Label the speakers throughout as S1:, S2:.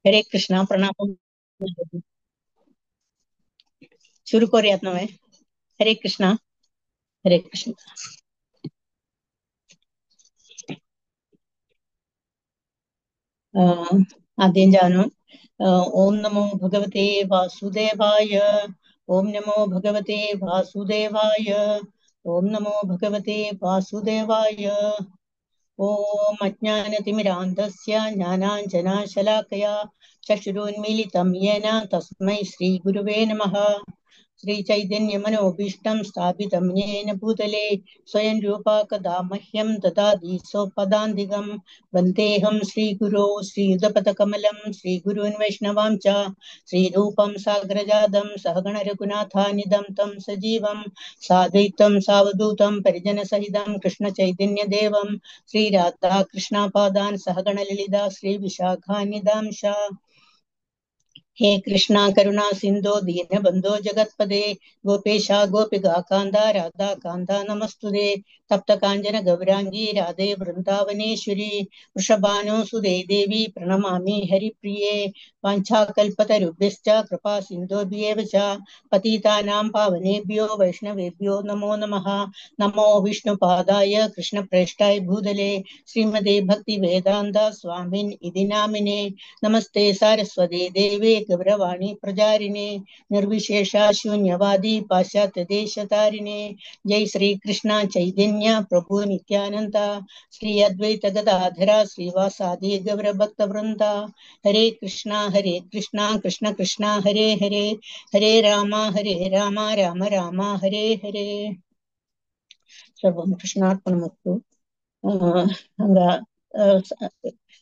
S1: हरे कृष्णा, प्रणाम. सुरू करूयात नव्हे? हरे कृष्णा, हरे कृष्ण. आद्यं जानू. ओम नमो भगवते वासुदेवाय. ओम नमो भगवते वासुदेवाय. ओम नमो भगवते वासुदेवाय. ओम अज्ञानतिमिरान्धस्य ज्ञानाञ्जनशलाकया चक्षुरुन्मीलितं येन तस्मै श्रीगुरुवे नमः. श्रीचैतन्यमनोभीष्टं स्थापितं येन भूतले स्वयं रूपा कदा मह्यं ददाति स्वपदान्तिकं. वन्देऽहं श्रीगुरो श्रीयुतपदकमलं श्रीगुरून् वैष्णवां च श्रीरूपं सागरजातं सहगणरघुनाथानिदं तं सजीवं साद्वैतं सावधूतं परिजनसहितं कृष्णचैतन्यदेवं श्रीराधाकृष्णपादान् सहगणललिता श्रीविशाखानिदांश. हे कृष्णा करुणा सिंधो दीनबंधो जगत्पदे गोपेशा गोपिका कांदा राधा कांदा नमस्तुते. तप्त कांचन गौरांगी राधे वृंदावनेश्वरी वृषभानुसुते देवी प्रणमामि हरिप्रिये. वाञ्छाकल्पतरुभ्यश्च कृपा सिन्धुभ्येव च पतितानां पावनेभ्यो वैष्णवेभ्यो नमो नमः. नमो विष्णुपादाय कृष्णप्रेष्ठाय भूतले श्रीमते भक्तिवेदान्त स्वामिन् इति नामिने. नमस्ते सारस्वते देवे गौरवाणी प्रचारिणे निर्विशेष शून्यवादी पाश्चात्य देशतारिणे. जय श्री कृष्ण चैतन्य प्रभु नित्यानंद श्री अद्वैत गदाधर श्रीवासादि गौर भक्त वृंद. हरे कृष्णा हरे कृष्णा कृष्ण कृष्ण हरे हरे हरे राम हरे राम राम राम हरे हरे. सर्वं कृष्णार्पणमस्तु.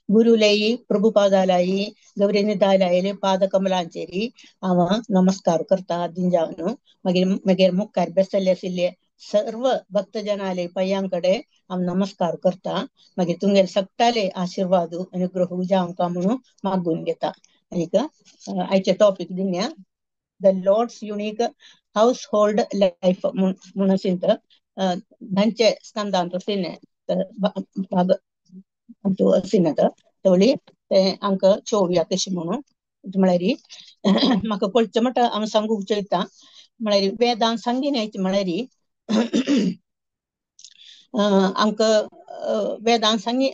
S1: गुरुलई प्रभुपादालाई गौरीनिदालाई पादकमलांचेरी हांव नमस्कार करता दिंजावन. मागीर मागीर मुखार बसले आशिल्ले सर्व भक्तजनाले पय्यांकडे हांव नमस्कार करता. मागीर तुमगेले सगटाले आशिर्वाद अनुग्रह जावंका म्हणून मागून घेता. आनीक आयचे topic दिन्या the lord's unique household life म्हणून आशिल्लें धांचे स्कंदांत आशिल्लें भाग आशिल्लें तवळी तें आमकां चोवया कशें म्हणून. म्हळ्यार म्हाका पळचें म्हणटा हांव सांगूंक चोयता. म्हळ्यार वेदांत सांगिनाय म्हळ्यार आमकां वेदांत सांगी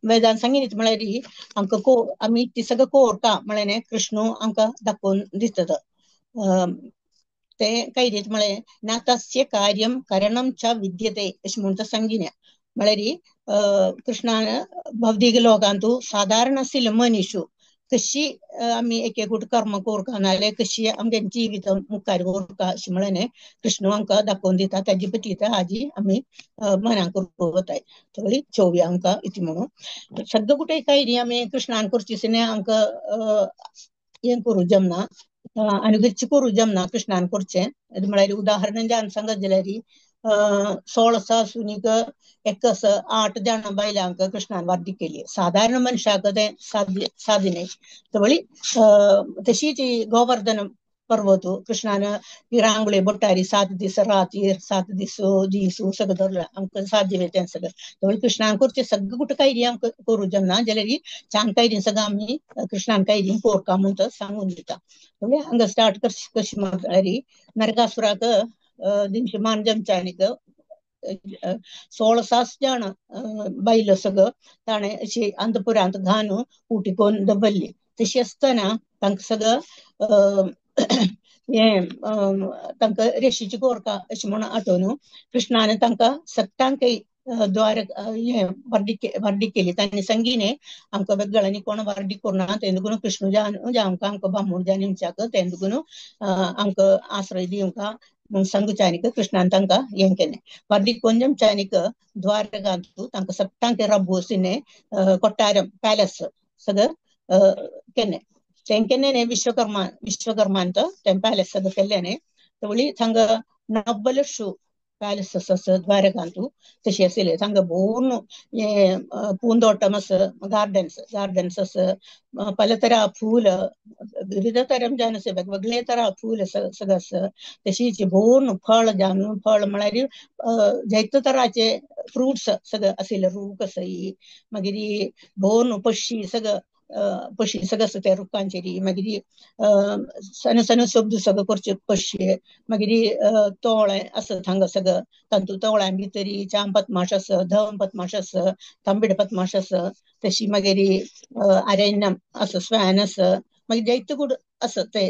S1: वेदांत सांगिनीत म्हळ्यार आमकां को आमी ती सगळें कोरता म्हळ्यार कृष्ण आमकां दाखोवन दितात. तें कैरीत म्हळें ना तस्य कार्यं करणं च विद्यते अशें म्हूण तो सांगिन्या. म्हळ्यार कृष्णान भौतीक लोकांतू सादारण आशिल्ले मनीस कशी आमी एक एक कर्म कोरका नाजाल्यार कशी आमगे जिवीत मुखार व्हरता अशें म्हळ्ळें कृष्ण आमकां दाखोवन दिता. ताजी पती हाजी आमी मनां करूंक वताय थोडी चोवया आमकां इतलें म्हणून. सगळें कुठे कांय आमी कृष्णान करची आमकां हें करूं जमना आनी घरचें करूं जमना कृष्णान करचें. म्हळ्यार उदाहरण जावन सांगत जाल्यार 16 सुनीक एक 8 जाणां बायलांक कृष्णान वार्दी केली. सादारण मनशाक तें साध्य साध्य न्हय. तवळी तशीच गोवर्धन पर्वत कृष्णान रांगोळी बोटारी 7 दीस राती 7 दीस दीस सगळें धरलां आमकां साध्य तें सगळें. तवळी कृष्णान करचें सगळें कुठे कांय आमकां करूं जमना जाल्यार छान कांय सगळें आमी कृष्णान कांय कोरका म्हूण तो सांगून दिता. तवळी हांगा स्टार्ट कशें म्हळ्यार नरकासुराक दिनशे मान जमच्यानीक 16 जाण बायलो सगळं ताणें अशी अंतपुरांत घालून उटी करून दवरली. तशी आसतना तांकां सगळं हें तांकां रेशीची कोरका अशें म्हणून आठोवन कृष्णान तांकां सगटांकय द्वार हें वर्दी वर्दी केली. तांणी सांगिने आमकां वेगळ्यांनी कोण वर्दी करुना तें देखून कृष्ण जान आमकां आमकां बामूण जान निमच्याक तें देखून आमकां आश्रय दिवंका म्हणून सांगुच्यानीक कृष्णान तांकां हें केलें. वर्दी कोंजमच्यानीक द्वारकांतू तांकां सगटांक रब्बू आशिल्लें कोट्टारम पॅलस सगळं केलें. तें केन्ना विश्वकर्मा विश्वकर्मान तें पॅलस सगळं केल्लें. तवळी थांगा नब्बलशू पॅलस आसा द्वारकांतू तशी आशिल्लें. थांगा भोवन हें पूंदोटम आसा, गार्डन्स गार्डन्स आसा, पल तरा फूल विविध तरां जावन आसा, वेगवेगळे तरा फूल सगळं आसा. तशीच भोवन फळ जावन फळ म्हळ्यार जायते तराचे फ्रुट्स सगळं आशिल्ले, रूख आसाय, मागीर भोवन पक्षी सगळं पशी सगळं आसा ते रुखांचेर, मागीर सण सण शब्द सगळं करचे पशी, मागीर तोळे आसा हांगा सगळं, तातूंत तोळ्यां भितरी चाम पद्माश आसा, धम पद्माश आसा, तांबीड पद्माश आसा, तशी मागीर आरण्यम आसा, स्वॅन आसा, मागीर जायते कूड आसा ते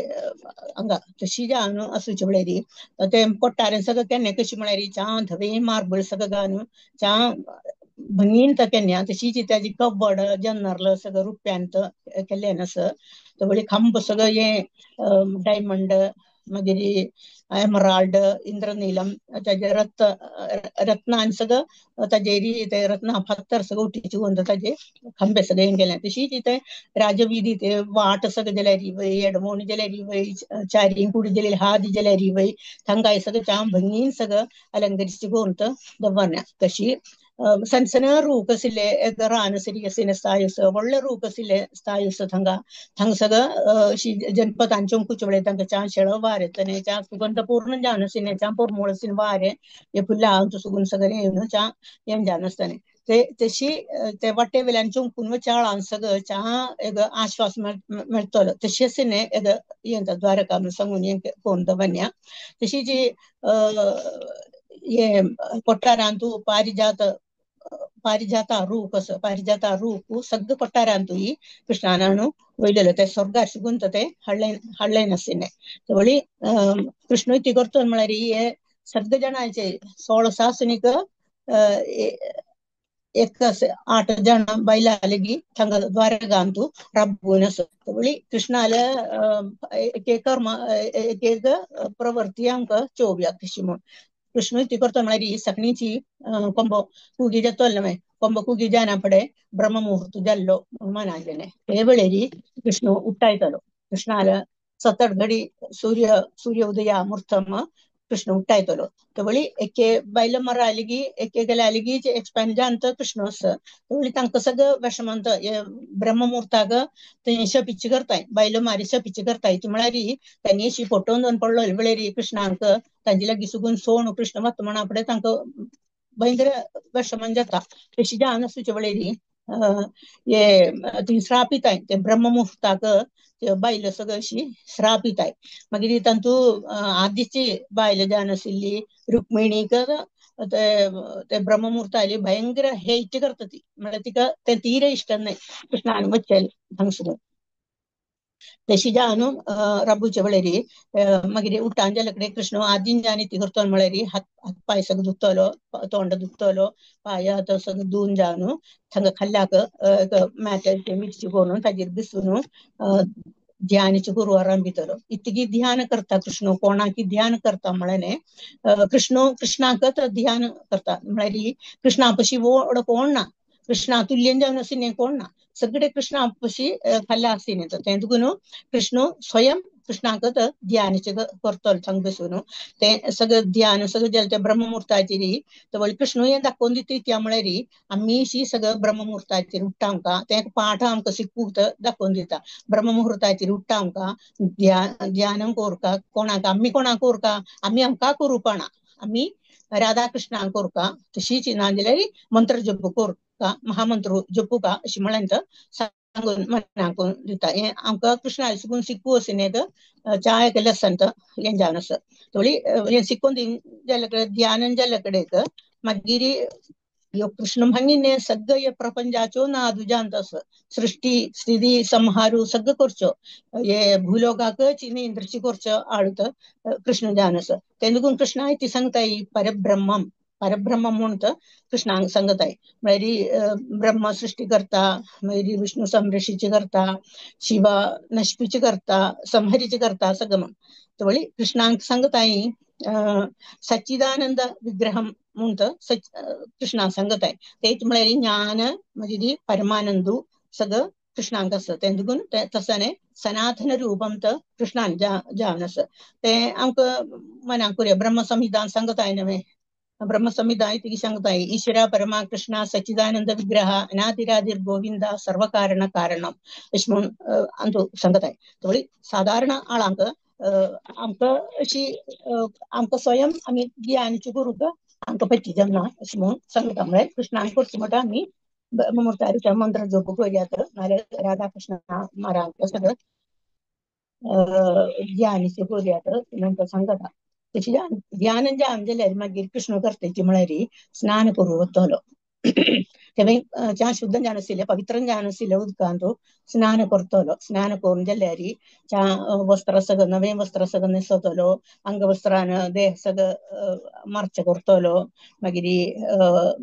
S1: हांगा. तशी जावन आसूचे म्हळ्यार ते कोट्टारें सगळं केन्ना कशी म्हळ्यार च्या धवे मार्बल सगळं घालून च्या भंगीन तर केन्ना, तशीच ताजी कबड जन्नरल सगळं रुप्यांत केल्लें आसा. व्हडले खांब सगळं हे डायमंड मागीर एमराल्ड इंद्रनीलम ताजे रत्न रत्नान सगळं ताजेरी ते रत्ना फातर सगळं उठीचे करून ताजे खांबे सगळे केले. तशीच ते राजविधी ते वाट सगळं जाल्यार वय एडमोण जाल्यार वय चारी कुडी जाल्यार हात जाल्यार वय थांगाय सगळं च्या भंगीन सगळं अलंकरित करून दवरना. तशी सण सण रूख आशिल्ले एक रान आशिल्ले स्थायूस व्हडले रूख आशिल्ले स्थायूस थंगा थंग सगळं अशी जनपदान चमकुचे वेळे तांकां च्या शेळो वार येतले, च्या सुगंध पूर्ण जावन आशिल्ले, च्या पोरमोळ आशिल्ले वारे हे फुलां सुगून सगळें येवन च्या हें जावन आसतलें. ते तशी ते वाटे वेल्यान चमकून चाळान सगळं च्या एक आश्वास मेळटलो. तशेंच न्ही एक हें द्वारका म्हणून सांगून हें करून दवरया. तशी जी हे कोट्टारांतू पारिजात पारिजाता रूख आसा, पारिजाता रूख सगळं कोट्टारांतू ही कृष्णान वयलेलो ते स्वर्गार सुगून ते हाडले हाडले नाशिल्ले. व्हडली कृष्ण ती करतो म्हळ्यार हे सगळे जाणांचे 16 सासुनीक एक 8 जण बायलां लेगीत थंगा द्वारकांतू राबून आसा. व्हडली कृष्णाले एक एक कर्म एक एक प्रवृत्ती आमकां चोवया कशी म्हूण. कृष्ण ती करतो म्हळ्यार ही सकणीची कोंबो कुगी जातलो न्हय, कोंबो कुगी जायना फुडें ब्रह्ममुहूर्त जाल्लो मनांतलें ते वेळेरी कृष्ण उट्टायतलो. कृष्णाले 7 घडी सूर्य सूर्य उदया मुहूर्तम कृष्ण उट्टायतलो. तवळी एके बायल मरा आली एके गेले आली एक्सपायर जावन तो कृष्ण आसा. तवळी तांकां सगळं वेशमंत ब्रह्ममुहूर्ताक ते शपिची करताय, बायलो मारी शपिची करताय. ती म्हळ्यार तांणी अशी फोटोन दोन पडलो वेळेरी कृष्णांक तांचे लागीं सुगून सोण कृष्ण वता म्हणा फुडें तांकां भयंकर वेशमन जाता. तशी जावन आसूचे वेळेरी हे ती श्रापिताय ते ब्रह्ममुहूर्ताक बायल सगळं अशी श्रापिताय. मागीर तातूंत आदीची बायल जावन आशिल्ली रुक्मिणीक ते ब्रह्ममुहूर्ताली भयंकर हेट करता ती, म्हळ्यार तिका तें तीर इश्ट न्हय कृष्णान वचचें हांगसून. तशी जावन राबूचे वेळेरी मागीर उठान जाल्या कडेन कृष्ण आदीन जावन ती करतलो म्हळ्यार हात हात पांय सगळें धुतलो, तोंड धुतलो, पांय हात सगळें धुवन जावन थंगा खाल्ल्याक मॅट मिरची करून ताजेर बसून ध्यानाचे करू आरंभितलो. इतकी ध्यान करता कृष्ण, कोणाकी ध्यान करता म्हळ्यार कृष्ण कृष्णाक ध्यान करता म्हळ्यार कृष्णा पशी व्हड कोण ना, कृष्णा तुल्यन जावन आशिल्लें कोण ना, सगळे कृष्णा पशी खाल्ल्या आशिल्लें. तें देखून कृष्ण स्वयं कृष्णाक ध्यानाचे करतलो थंग बसून तें सगळें ध्यान सगळें जालें तें ब्रह्ममुहूर्ताचेर. तवळ कृष्ण हें दाखोवन दिता त्या म्हळ्यार आमी अशी सगळें ब्रह्ममुहूर्ताचेर उठ्ठा आमकां तें पाठ आमकां शिकूंक दाखोवन दिता. ब्रह्ममुहूर्ताचेर उठ्ठा आमकां ध्यान कोरका कोणाक आमी कोणाक कोरका आमी आमकां करुपाना आमी राधा कृष्णाक कोरका तशीच ना जाल्यार मंत्र जप कोरका महामंत्र जपूका अशें म्हळ्यार सांगून मनाक दिता. हें आमकां कृष्णा शिकून शिकू अशें एक च्या एक लेसन हें जावन आसा. थोडी हें शिकून जाल्या कडेन ध्यान जाल्या कडेन मागीर ह्यो कृष्ण भांगीने सगळं प्रपंचाच्यो नादू जावन आसा, सृष्टी स्थिती संहारू सगळं करचो हे भूलोकाक इंद्रची करचो आळत कृष्ण जावन आसा. तें देखून कृष्णा ती सांगताय परब्रह्मम परब्रह्म म्हणून कृष्णांक सांगताय म्हळ्यार ब्रह्म सृष्टी करता, मागीर विष्णू संरक्षीची करता, शिवा नशपीची करता, संहरीची करता सगळं म्हण. तवळी कृष्णांक सांगताय सच्चिदानंद विग्रहम म्हणून सच कृष्णांक सांगताय. तेच म्हळ्यार ज्ञान मागीर परमानंदू सगळं कृष्णांक आसा. तें देखून तसें सनातन रूपम तर कृष्णान जावन आसा. तें आमकां मनाक करुया. ब्रह्मसंहितान सांगताय न्हय, ब्रह्मसंहिता इति सांगताय ईश्वरा परमा कृष्णा सच्चिदानंद विग्रह अनादिरादिर गोविंद सर्वकारण कारणम अशें म्हूण आमचो सांगताय. थोडी सादारण आळांक आमकां अशी आमकां स्वयं आमी ज्ञानाची करूंक आमकां पच्ची जमना अशें म्हूण सांगता. म्हळ्यार कृष्णान करचो म्हणटा आमी मुहूर्तार मंत्र जप करुयात नाल्यार राधाकृष्ण मारांक सगळं ध्यान करुयात नंतर सांगता. तशी ध्यान जावन जाल्यार मागीर कृष्ण करतेची म्हळ्यार स्नान करूं वतलो. तें च्या शुद्ध जावन आशिल्लें पवित्र जावन आशिल्लें उदकांत स्नान करतलो. स्नान करून जाल्यार च्या वस्त्र सगळं नवें वस्त्र सगळं न्हेसतलो, अंगवस्त्रान देह सगळं मार्च करतलो. मागीर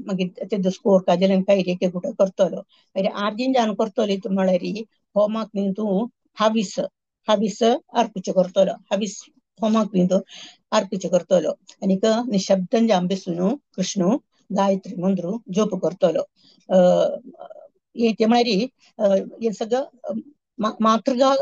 S1: मागीर ते दुस्कोर जाल्यार कांय एक कुठं करतलो. मागीर आर्जीन जावन करतली म्हळ्यार होमाक न्ही तूं हावीस हावीस अर्पिच करतलो. हावीस होमाक न्ही तूं अर्पिच करतलो आनीक निशब्दन जावन बेसून कृष्ण गायत्री मंत्र जप करतलो. हे म्हळ्यार हे सगळं मातृका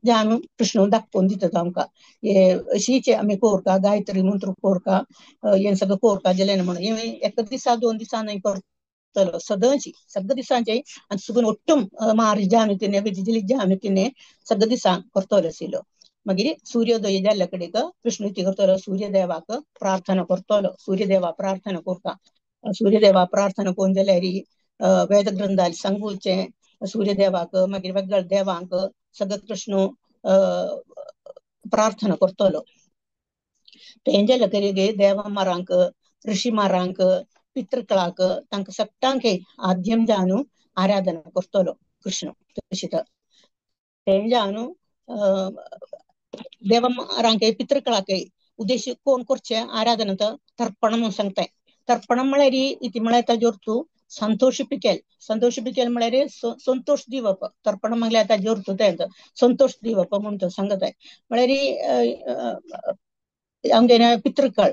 S1: जावन कृष्ण दाखोवन दिता आमकां. हे अशीच आमी कोरका गायत्री मंत्र कोरका हे सगळं कोरका जालें म्हणून हे एका दिसा 2 दिसा न्हय करतलो, सदांची सगळ्या दिसांचे आनी सुगून ഒട്ടും मारी जावन तिने विजली जावन तिने सगळ्या दिसांक करतलो आशिल्लो. मागीर सूर्योदय जाल्ल्या कडेन कृष्ण कितें करतलो, सूर्यदेवाक प्रार्थना करतलो. सूर्यदेवा प्रार्थना करता. सूर्यदेवा प्रार्थना करून जाल्यार वेद ग्रंथार सांगुचें सूर्यदेवाक मागीर वेगवेगळ्या देवांक सगळं कृष्ण प्रार्थना करतलो. तें जाल्या कडेन देवा मारांक ऋषी मारांक पितृकळाक तांकां सगळ्यांक आद्यम जावन आराधना करतलो कृष्ण. तशीच तें जावन देवा मारांक पितृकळाक उद्देश कोण करचें आराधना तर्पण म्हणून सांगताय. तर्पण म्हळ्यार इति म्हळ्यार ताजो अर्थ संतोषिपिकेल. संतोषिपिकेल म्हळ्यार संतोष दिवप. तर्पण म्हळ्यार ताजो अर्थ तें संतोष दिवप म्हूण तो सांगताय. म्हळ्यार आमगे पितृकळ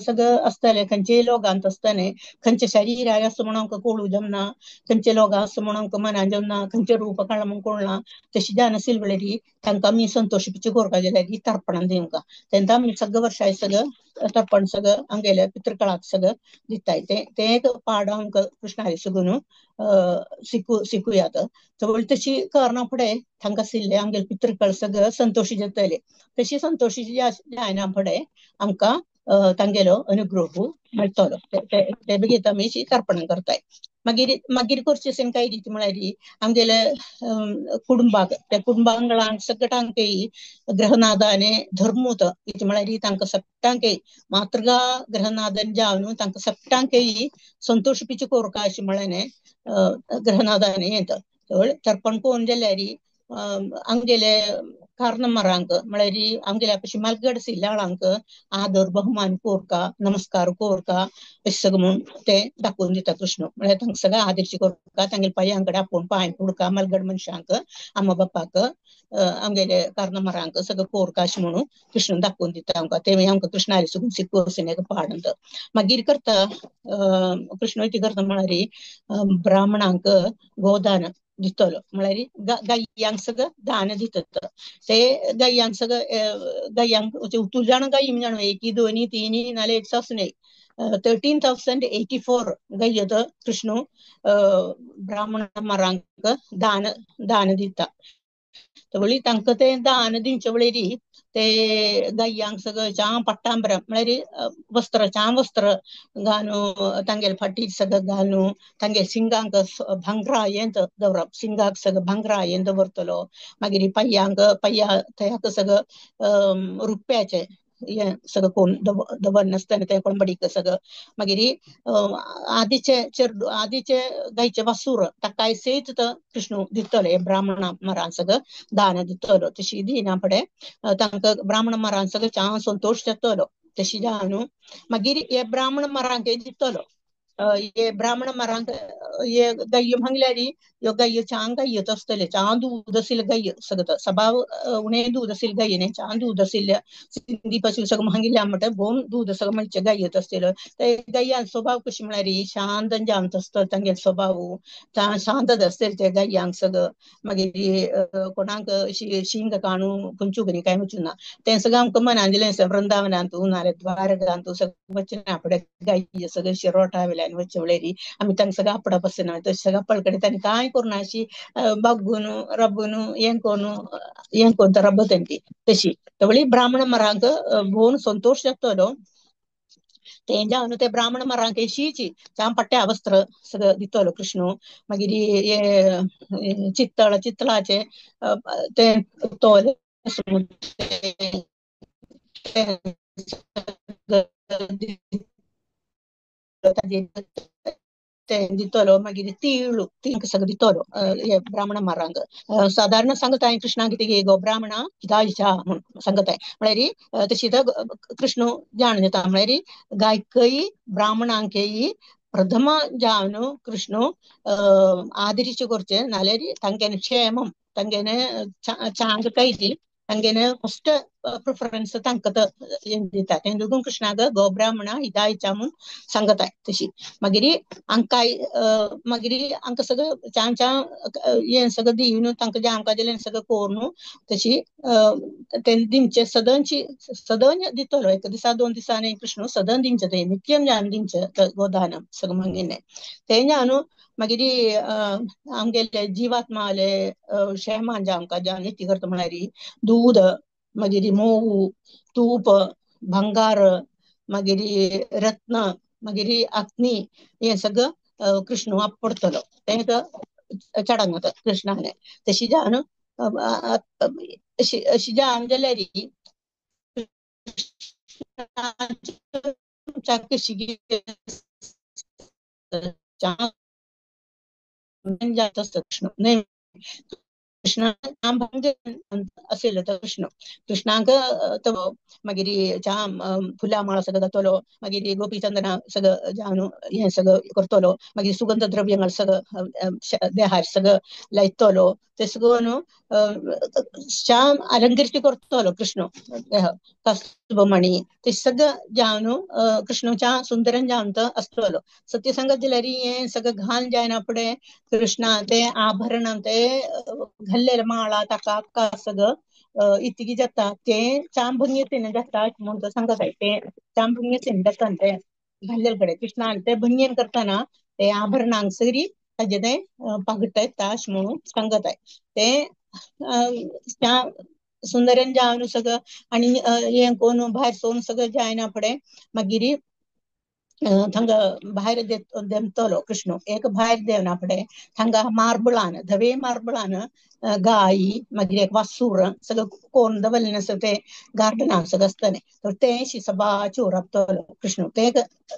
S1: सगळं आसताले खंयचे लोकांत आसताले, खंयचे शरीर आसा म्हणून आमकां कोळू जमना, खंयचे लोक आसा म्हणून आमकां मनान जमना, खंयचे रूप काडलां म्हणून कळना, तशी जावन आशिल्ले म्हळ्यार तांकां आमी संतोषिपिचे करपाक जाल्यार तर्पणां दिवंका. तेन्ना आमी सगळं वर्सा सगळं तर्पण सगळं आमगेल्या पितृकळाक सगळं दिताय. तें तें एक पाड आमकां कृष्णाली सगून शिकूयात. तशी करना फुडें तांकां आशिल्ले आमगेले पितृकळ सगळं संतोशी जातले. तशी संतोशी जायना फुडें आमकां तांगेलो अनुग्रह मेळटलो. ते बेगीन आमी तर्पणां करताय. मागीर मागीर करचे अशें काय रीत म्हळ्यार आमगेले कुटुंबाक त्या कुटुंबांगळांक सगळ्यांकय ग्रहनादाने धर्मूत इति म्हळ्यार तांकां सगळ्यांकय मातृका ग्रहनादन जावन तांकां सगळ्यांकय संतोषपिचे कोरका अशें म्हळ्यार ग्रहनादाने येता. तर्पण करून जाल्यार आमगेले कार्नमरांक म्हळ्यार आमगेल्या पशी मालगड आशिल्ल्या आदर बहुमान कोरका नमस्कार कोरका अशें सगळें म्हणून ते दाखोवन दिता कृष्ण. म्हळ्यार तांकां सगळें आदर्श कोरका, तांगेल्या पांयां कडेन आपूण पांय पुडका मालगड मनशांक आमा बापाक आमगेले कार्नमरांक सगळें कोरका अशें म्हणून कृष्ण दाखोवन दिता आमकां. ते आमकां कृष्णाली सगळें शिकून एक पाड. मागीर करता कृष्ण कितें करता म्हळ्यार ब्राह्मणांक गोदान दितलो. म्हळ्यार गाययांक सगळं दान दितात. ते गाययांक सगळं गाययांक तूं जाण गायी जाण 1 2 3 नाल्यार 1 न्हय 13,084 गायो कृष्ण ब्राह्मण मारांक दान दान दिता. तांकां तें दान दिवचे वेळेर ते गाययांक सगळं च्या पट्टांबरां म्हळ्यार वस्त्र च्या वस्त्र घालून तांगेले फाटीर सगळं घालून तांगेले शिंगांक भांगरा हें दवरप, शिंगाक सगळं भांगरा हें दवरतलो. मागीर पांयांक पांया थंय सगळं रुप्याचें हें सगळं कोण दवरनासतना तें कोणबडीक सगळं. मागीर आदीचे चेडू आदीचे गायचे वासूर ताकाय सयत कृष्ण दितलो. हे ब्राह्मण मरान सगळं दान दितलो. तशी दिना फुडें तांकां ब्राह्मण मरान सगळं च्या संतोश जातलो. तशी जावन मागीर हे ब्राह्मण मरांक दितलो. हे ब्राह्मण मरांक हे गायो म्हणल्यार ह्यो गायो च्या गायो आसतले च्या दूद आशिल्ले गायो सगळं सभाव उणें दूद आशिल्ले गायो न्ही च्या दूद आशिल्ल्या सिंधी पसून सगळें मागिल्ल्या म्हणटा भोव दूद सगळें म्हणचे गायो आसतल्यो. ते गायांचो स्वभाव कशें म्हळ्यार शांत जावन आसतलो तांगेलो स्वभाव शांत आसतले ते गायांक सगळं. मागीर कोणाक अशी शिंग काणू खंयच्यो न्ही कांय वचूं ना तें सगळें आमकां मनान दिलें वृंदावनांत नाल्यार द्वारकांत सगळें वचना फुडें गाय सगळें शिरोटा वयल्यान वचचे वेळेर आमी तांकां सगळें आपडप आसना तशें सगळें आपडकडे तांणी कांय करूना अशी बागून राबून हें करून हें करून राबता ती तशी. तवळी ब्राह्मण मरांक भोवन संतोश जातलो. तें जावन ते ब्राह्मण मरांक शीची चाम पट्ट्या वस्त्र सगळं दितलो कृष्ण. मागीर हे चित्तळ चितळाचे ते तोले दितलो. मागीर तिळू तींक सगळं दितलो हे ब्राह्मण मारांक. सादारण सांगताय कृष्णाक कितें गो ब्राह्मणा गायच्या म्हूण सांगताय. म्हळ्यार तशी तर कृष्ण जाण दिता म्हळ्यार गायकय ब्राह्मणांकय प्रथम जावन कृष्ण आदरिचे करचे नाल्यार तांगेले क्षेमम तांगेले चांग कैची तांगेले फस्ट प्रिफरन्स तांकां दिता. तें देखून कृष्णाक गो ब्राह्मणा हितायच्या म्हूण सांगताय. तशी मागीर आंकाय मागीर आमकां सगळं छान छान हें सगळें दिवन तांकां जें आमकां दिलें सगळें करून तशी तें दिवचें सदनची सदन दितलो. एक दिसा दोन दिसांनी कृष्ण सदन दिवचें तें नित्यम जावन दिवचें गोदान सगळें मागीर तें जावन मागीर आमगेले जिवात्माले क्षेमान जे आमकां जावन नित्य करता म्हळ्यार दूद मागीर मोव तूप भंगार मागीर रत्न मागीर अग्नी हें सगळं कृष्ण वापरतलो. तें चडंग कृष्णाने तशी जावन अशी अशी जावन जाल्यार कशी कृष्ण कृष्ण असेल तर कृष्ण कृष्णांक तो मागीर च्या फुलां माळ सगळं जातलो. मागीर गोपीचंदना सगळं जावन हें सगळं करतलो. मागीर सुगंध द्रव्य सगळं देहार सगळं लायतलो. ते सगळं न्हू श्याम अलंकृत करतलो कृष्ण देह कस्तुभमणी ते सगळं जावन कृष्णच्या सुंदरन जावन तो आसतलो. सत्य सांगत जाल्यार हें सगळं घाल जायना फुडें कृष्णा ते आभरण ते घाल्लेले माळा ताका सगळं इतकी जाता तें चांभंगेन जाता म्हूण तो सांगत तें चांभंगेन जाता तें घाल्लेले कडेन कृष्णान ते भंगेन करतना ते आभरणांक सगळी ताजे तें पागटाय ताश म्हणून सांगत तें सुंदरन जावन सगळं आनी हें कोण भायर सोन सगळं जायना फुडें मागीर थंगा भायर देंवतलो कृष्ण. एक भायर देंवना फुडें थंगा मार्बलान धवे मार्बलान गायी मागीर एक वासूर सगळं कोण दवरलें आसता तें गार्डनान सगळं आसतलें तर तें अशी सभा चोर राबतलो कृष्ण. तें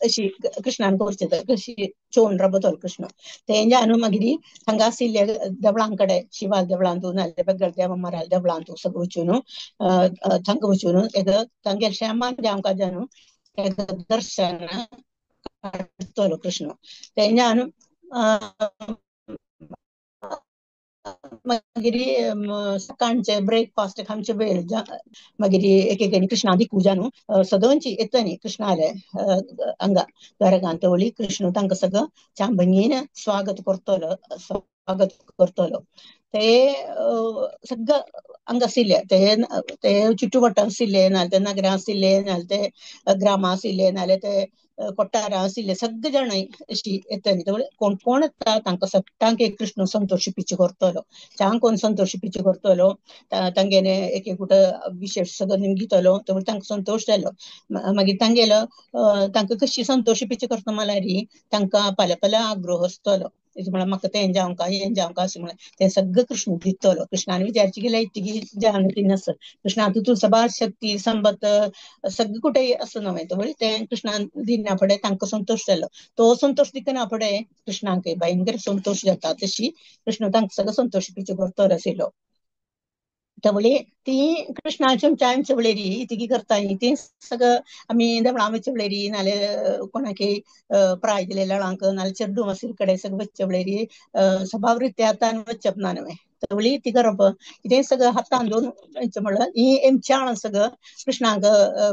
S1: अशी कृष्णान करचें तर अशी चोवन राबतलो कृष्ण. तें जावन मागीर हांगा आशिल्ल्या देवळां कडेन शिवा देवळांतू नाल्यार बेगड देवा माराल देवळांतू सगळं वचून थंगा वचून एक तांगेले श्यामान आमकां जावन एक दर्शन काडटलो कृष्ण. तें जावन मागीर सकाळचे ब्रेकफास्ट खावचे वेळ मागीर एक एक कृष्णा दिकू न्हू सदनची येता न्ही कृष्णाले हांगा द्वारकांत वळी कृष्ण तांकां सगळं चांभंगीन स्वागत करतलो स्वागत करतलो. ते सगळं हांगा आशिल्ले ते ते चिटुवट आशिल्ले नाल्यार ते नगरां आशिल्ले नाल्यार ते ग्रामां आशिल्ले नाल्यार ते कोट्टारां आशिल्ले सगळे जाण अशी येता न्ही. कोण कोण येता तांकां सगळ्यांक एक कृष्ण संतोष पिची करतलो. चांग कोण संतोष पिची करतलो तांगेले एक एक विशेष सगळं निमगितलो तांकां संतोष जालो. मागीर तांगेलो तांकां कशी संतोष पिची करता म्हळ्यार तांकां पाले पाले आग्रह आसतलो म्हळ्यार म्हाका तें जावंक हें जावंक अशें म्हळ्यार तें सगळें कृष्ण दितलो. कृष्णान विचारची गेल्यार इतकी जावन ती नासत कृष्णा तूं सबार शक्ती संपत सगळें कुठे असं नव्हे तर तें कृष्णान दिना फुडें तांकां संतोष जालो. तो संतोष दिना फुडें कृष्णाक भयंकर संतोष जाता. तशी कृष्ण तांकां सगळें संतोष पिची करतलो आशिल्लो. तवळे ती कृष्णाची आमच्या वळेरी ती करता ती सगळं आमी देवळां वचचे वळेरी नाल्यार कोणाकय प्राय दिले लळांक नाल्यार चेडूं आशिल्ले कडेन सगळें वचचे वळेरी स्वभावरित्या आतां वचप ना न्हय तवळी ती करप कितें सगळं हातान दोन म्हणल्यार ही एमच्याळ सगळं कृष्णाक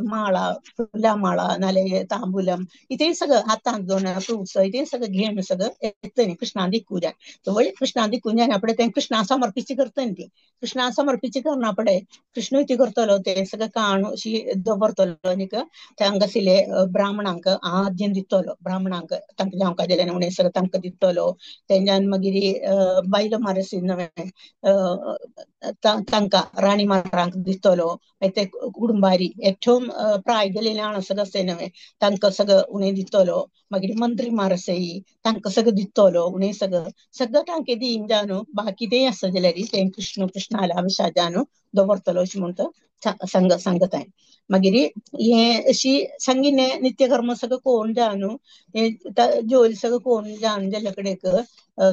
S1: माळा फुलां माळा नाल्यार तांबुलम इतें सगळं हातान दोन फ्रुट्स इतें सगळं घेवन सगळं येता न्ही कृष्णा दिकू जाय. तवळी कृष्णा दिकू जाय फुडें तें कृष्णा समर्पिची करता न्ही ती कृष्णा समर्पिची करना फुडें कृष्ण ती करतलो तें सगळें काण अशी दवरतलो आनीक हांगा आशिल्ले ब्राह्मणांक आद्यन दितलो. ब्राह्मणांक तांकां जावंक दिलें म्हणून सगळें तांकां दितलो. तेंच्यान मागीर बायलो मारस नवें तांकां राणी मारांक दितलो, मागीर ते कुटुंबारी ഏറ്റവും प्राय गेलेले आण सगळं आसता नव्हे तांकां सगळं उणें दितलो, मागीर मंत्री मार आसाय तांकां सगळं दितलो, उणें सगळं सगळं तांकां दिवन जावन बाकी तें आसा जाल्यार तें कृष्ण कृष्णाल्या विशाजान दवरतलो अशें म्हणटा सांगताय. मागीर हें अशी सांगिल्लें नित्यकर्म सगळं कोण जावन हें जोल सगळं कोण जावन जाल्ल्या कडेक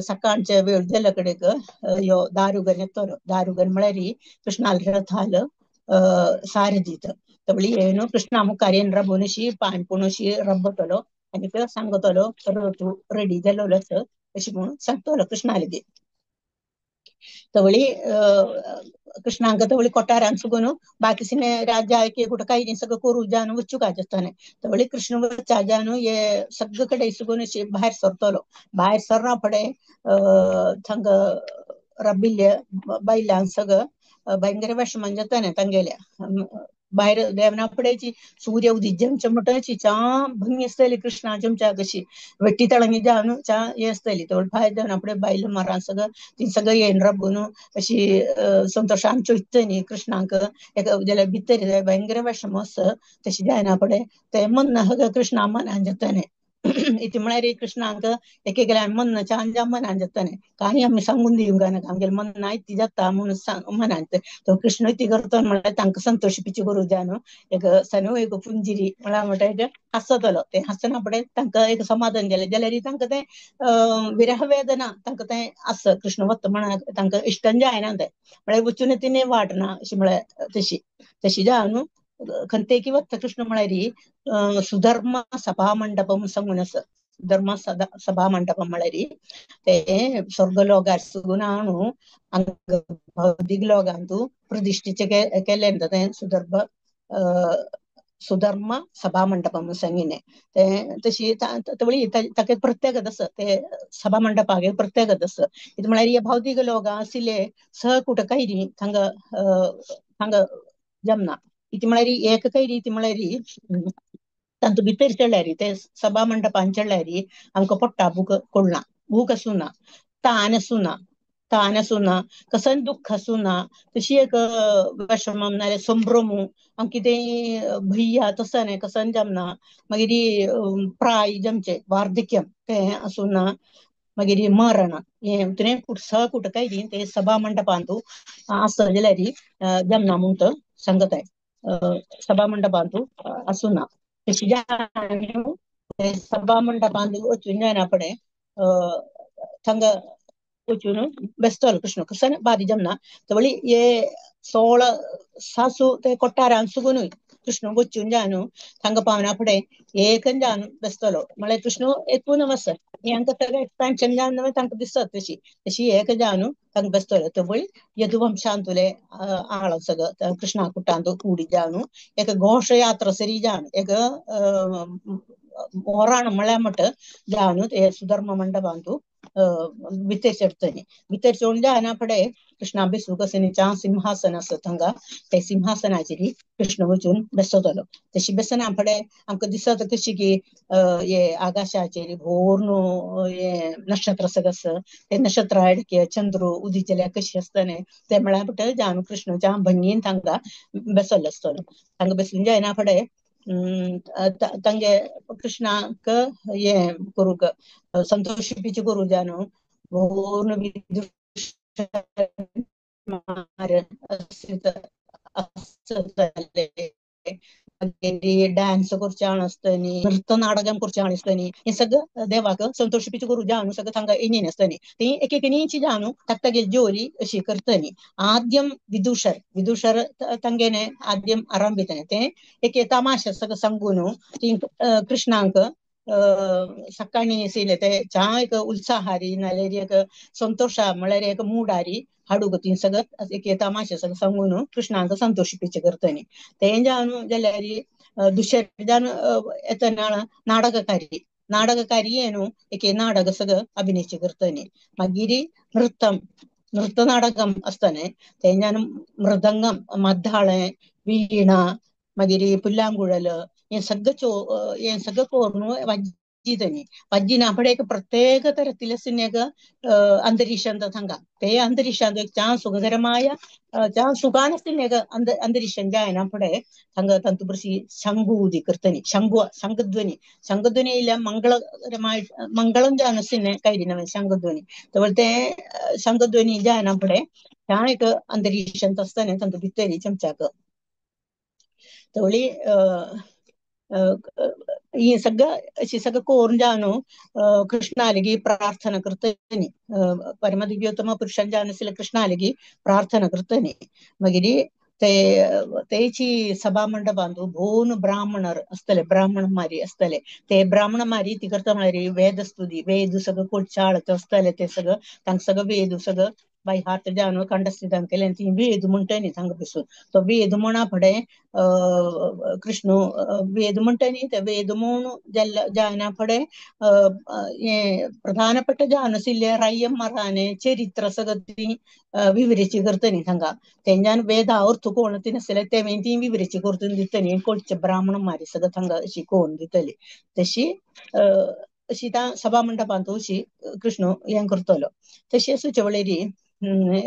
S1: सकाळचे वेळ जाल्ल्या कडेक ह्यो दारुगन येतलो. दारुगन म्हळ्यार कृष्णाल रथाल सारदीत तवळी येवन कृष्णा मुखार येवन रबून अशी पांय पूण अशी रब्बतलो आनी सांगतलो रथ रेडी जाल्लो आसा अशें म्हणून सांगतलो कृष्णाले. तवळी कृष्णांक तवळी कोठारान सुगून बाकीचे राज्या कुठं काही सगळं करू जावन वचूंक आसताने. तवळी कृष्ण वचा जावन हे सगळे कडेन सुगून अशी भायर सरतलो. भायर सरना फुडें थंग रबिल्ले बायलांक सगळं भयंकर विशमन जाताने तांगेल्या. भायर देवना फुडें सूर्य उदित म्हणटाची चा भंगी आसतली कृष्णा चमच्या कशी वेटी तळंगी जावन चा हें आसतली. तवळ भायर देवना फुडें बायल मारां सगळं ती सगळं येवन रबून अशी संतोशान चोयता न्ही कृष्णाक एक जाल्यार भितर भयंकर विशम आसा तशें जायना फुडें तें मन सगळं कृष्णा मनान जाताने. इति म्हळ्यार कृष्णांक एक एकल्या मन छान मनान जाताने काही आमी सांगून दिवंक नाका आमगेलें मन इती जाता म्हणून मनान तो कृष्ण इती करता म्हळ्यार तांकां संतोशपिची करूं जाय न्हू. एक सनू एक पुंजिरी म्हळ्यार म्हणटा एक हांसतलो तें हांसना फुडें तांकां एक समाधान जालें जाल्यार तांकां तें विरह वेदना तांकां तें आसा कृष्ण वता म्हणा तांकां इश्टन जायना तें म्हळ्यार वचून तिणें वाटना अशें म्हळ्यार तशी तशी जावन न्हू खंतेकी वता कृष्ण म्हळ्यार सुधर्म सभा मंडपम सांगून आसा. सुधर्म सभा मंडपम म्हळ्यार ते स्वर्ग लोकार सुगून हाणू हांगा भौतीक लोकांतू प्रतिश्ठीचे केलें तें सुधर्म सुधर्म सभा मंडपम सांगिल्लें तें तशी तवळी ताका प्रत्यागत आसा ते सभा मंडपाक प्रत्यागत आसा. इतलें म्हळ्यार हे भौतीक लोकां आशिल्ले सह कुठं काही न्ही हांगा हांगा जमना. इति म्हळ्यार एक काही रीती म्हळ्यार तांतू भितर चडल्यार ते सभा मंडपान चडल्यार आमकां पोट्टा भूक कोळना, भूक आसूं ना, तान आसूं ना, तान आसूं ना, कसलें दुख्ख आसूं ना, तशी एक विशमम नाजाल्यार संभ्रमू आमकां कितेंय भंय तसो न्ही कसलें जमना. मागीर प्राय जमचें वार्धक्यम तें आसूं ना, मागीर मरण हें तुवें सह कुठं काही ते सभा मंडपांतू आसता जाल्यार जमना म्हूण तो सांगताय. सभा मंडपांतू आसूं ना तशी जावन सभा मंडपांत वचून जायना फुडें थंगा वचून बेसतलो कृष्ण कसलें बादी जमना. तवळी हे 16 सासू ते कोठारान सुगूनय कृष्ण वचून जावन थंगा पावना फुडें एकन जावन बेसतलो म्हळ्यार कृष्ण एकूण आसा हें आमकां सगळें एक्सपेन्शन जावन तांकां दिसत तशी तशी एक जावन तांकां बेसतलो. तवळी यदुवंशांतुले आळ सगळं कृष्णा कुटांत कुडी जावन एक घोशयात्रा सरी जावन एक मोराण म्हळ्यार म्हट जावन ते सुधर्म मंडपांतू भितर चडतली. भितर चडून जायना फुडें कृष्णा बेसूंक आसा सिंहासन आसा थंगा ते सिंहासनाचेर कृष्ण वचून बेसतलो. तशी बेसना फुडें आमकां दिसत कशी की हे आकाशाचेर भोर न्हू हे नक्षत्र सगळं आसा ते नक्षत्र हाडके चंद्र उदीत जाल्यार कशी आसतलें ते म्हळ्यार पळय जावन कृष्णाच्या भंगीन तांकां बेसल्लो आसतलो. तांकां बेसून जायना फुडें तांगे कृष्णाक हें करूंक संतोषपिची करूं जाय न्हू भोर मागीर डान्स करचे आसतनी, नृत्य नाटक करचे आसतनी, हें सगळं देवाक संतोषपिची करूं जावन सगळं तांकां येयनी आसतनी ती एक एक जावन ताका तागेली जोरी अशी करतनी. आद्यम विदुषर विदुषर तांगेने आद्यम आरंभितने तें एक तमाशा सगळं सांगून ती कृष्णांक सकाळीं आशिल्ले ते च्या एक उत्साहारी नाल्यार एक संतोशा म्हळ्यार एक मुडारी हाडूंक ती सगळं एक तमाशा सगळं सांगून कृष्णांक संतोषपिचे करतनी. तें जावन जाल्यार दुसरे जावन येतना नाटककारी नाटककारी न्हू एक नाटक सगळं अभिनय करतनी. मागीर नृत्यम नृत्य नाटकम आसतलें तें जावन मृदंगम मद्दाळें वीणा मागीर पुल्लांगुळल हें सगळं हें सगळं करून തന്നെ പജ്ജിന അവിടെയൊക്കെ പ്രത്യേക തരത്തിലെ സിനേക അന്തരീക്ഷം തങ്ക തേ അന്തരീക്ഷം ചാ സുഖകരമായ ചാ സുഖാനസിനേക അന്തരീക്ഷം ജായന അവിടെ തങ്ക തന്തുപൃഷി ശംഖൂതി കീർത്തനി ശംഖു ശംഖധ്വനി ശംഖധ്വനിയില്ല മംഗളകരമായ മംഗളം ജാനസിനെ കൈരിനവൻ ശംഖധ്വനി അതുപോലത്തെ ശംഖധ്വനി ജായന അവിടെ ചായക്ക് അന്തരീക്ഷം തസ്തനെ തന്തു ഭിത്തരി ചമച്ചാക്ക് ತೋಳಿ ಈ ಸಗ್ಗ ಸಗ ಕೋರ್ಜಾನು ಕೃಷ್ಣಾಲಿಗಿ ಪ್ರಾರ್ಥನಾ ಕೃತನಿ ಪರಮ ದಿವ್ಯೋತ್ತಮ ಪುರುಷನ್ ಜಾನಸಿಲ ಕೃಷ್ಣಾಲಿಗಿ ಪ್ರಾರ್ಥನಾ ಕೃತನಿ ಮಗಿರಿ ते तेची सभा मंडपांतु भोन ब्राह्मणर असतले ब्राह्मण असतले ते ब्राह्मण मारी ती करता म्हळ्यार वेदस्तुती वेद सगळं कोचाळत असतले ते सगळं तांकां सगळं वेद सगळं बाय हात जावन कंठस्थित केले ती वेद म्हणटा न्ही तांकां बसून तो वेद म्हणा फुडें कृष्ण वेद म्हणटा न्ही ते वेद म्हूण जायना फुडें हें प्रधानപ്പെട്ട जावन रय्यम्मराने चरित्र सगळं ती विवरिची करतनी तांकां तेंच्यान वेदा अर्थ कोण ती नासले तें ती विवरिची करून दितली कोळचे ब्राह्मण मारी सगळं तांकां अशी कोण दितली तशी अशी त्या सभा मंडपांत अशी कृष्ण हें करतलो. तशी आसूचे वळेरी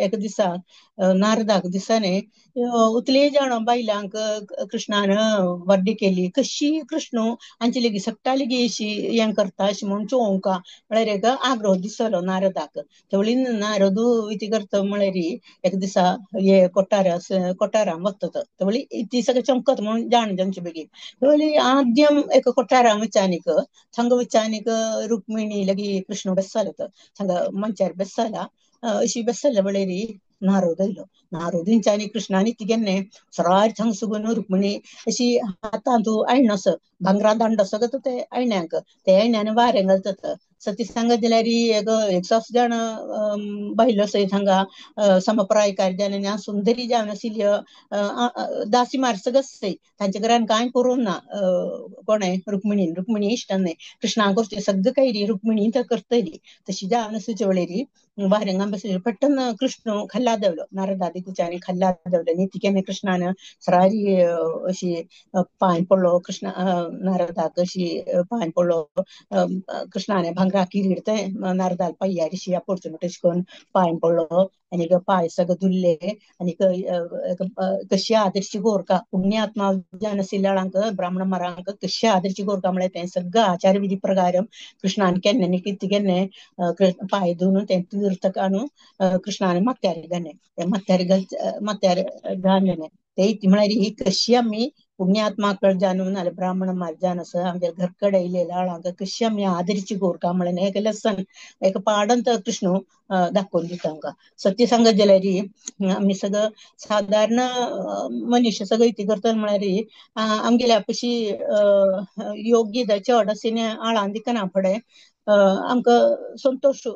S1: एका दिसा नारदाक दिसाने उतले जाण बायलांक कृष्णान वर्डी केली कशी कृष्ण हांची लेगीत सगटा लेगीत अशी हें करता अशें म्हूण चोवंका म्हळ्यार एक आग्रो दिसलो नारदाक. तेवळी नारदू इती करता म्हळ्यार एका दिसा हे कोठार कोठारान वता तेवळी ती सगळें चमकत म्हूण जाण जांचे बेगीन तेवळी आद्यम एका कोठारान वचानीक थंग वचानीक रुक्मिणी लगी कृष्ण बेसालो थंग मंचार बेसाला अशी बेसले वळेरी नारद आयलो. नारद इंच्यानी कृष्णानी तिगेन्ने सरार थंग सुगून रुक्मिणी अशी हातांत आयणो असो भांगरा दांडो सगळं ते आयण्यांक ते आयण्यान वारें घालतात. सती सांगत जाल्यार एक एक जाण बायलो आसा हांगा समप्रायकार जावन सुंदरी जावन आशिल्ल्यो दासी मार सगळं आसय तांच्या घरान कांय करूंक ना कोणें रुक्मिणीन रुक्मिणी इश्टान न्हय कृष्णा करचे सगळं कैरी रुक्मिणी तर करतली तशी जावन आसूचे वळेरी वारेंगां बसली पट्टन कृष्ण खल्ला देवलो नारदादी कुचानी खल्ला देवलो न्ही तिकेने कृष्णान सरारी अशी पांय पडलो कृष्ण नारदाक अशी पांय पडलो कृष्णाने भांगरा किरीट तें नारदाल पांयार अशी ऑपॉर्च्युनिटी अशें करून पांय पडलो आनी पांय सगळे धुल्ले आनी कशी आदर्शी गोरका पुण्यात्मा जावन आशिल्ल्या ब्राह्मण मारांक कशी आदर्शी गोरका म्हळ्यार तें सगळं आचार विधी प्रकार कृष्णान केन्ना न्ही कितें केन्ना पांय धुवन तें तीर्थ काडून कृष्णान माथ्यार घालें तें माथ्यार माथ्यार घालें ते म्हळ्यार ही कशी आमी पुण्यात्माकळ जाणून नाल्यार ब्राह्मण मार जावन आसा आमगे घर कडेन येयलेल्या आळांक कशी आमी आदरीची गोरका म्हळ्यार एक लेसन एक पाडन तर कृष्ण दाखोवन दिता आमकां. सत्य सांगत जाल्यार आमी सगळं सादारण मनुष्य सगळं इतें करता म्हळ्यार आमगेल्या पशी योग्य चड अशें आळान दिकना फुडें आमकां संतोश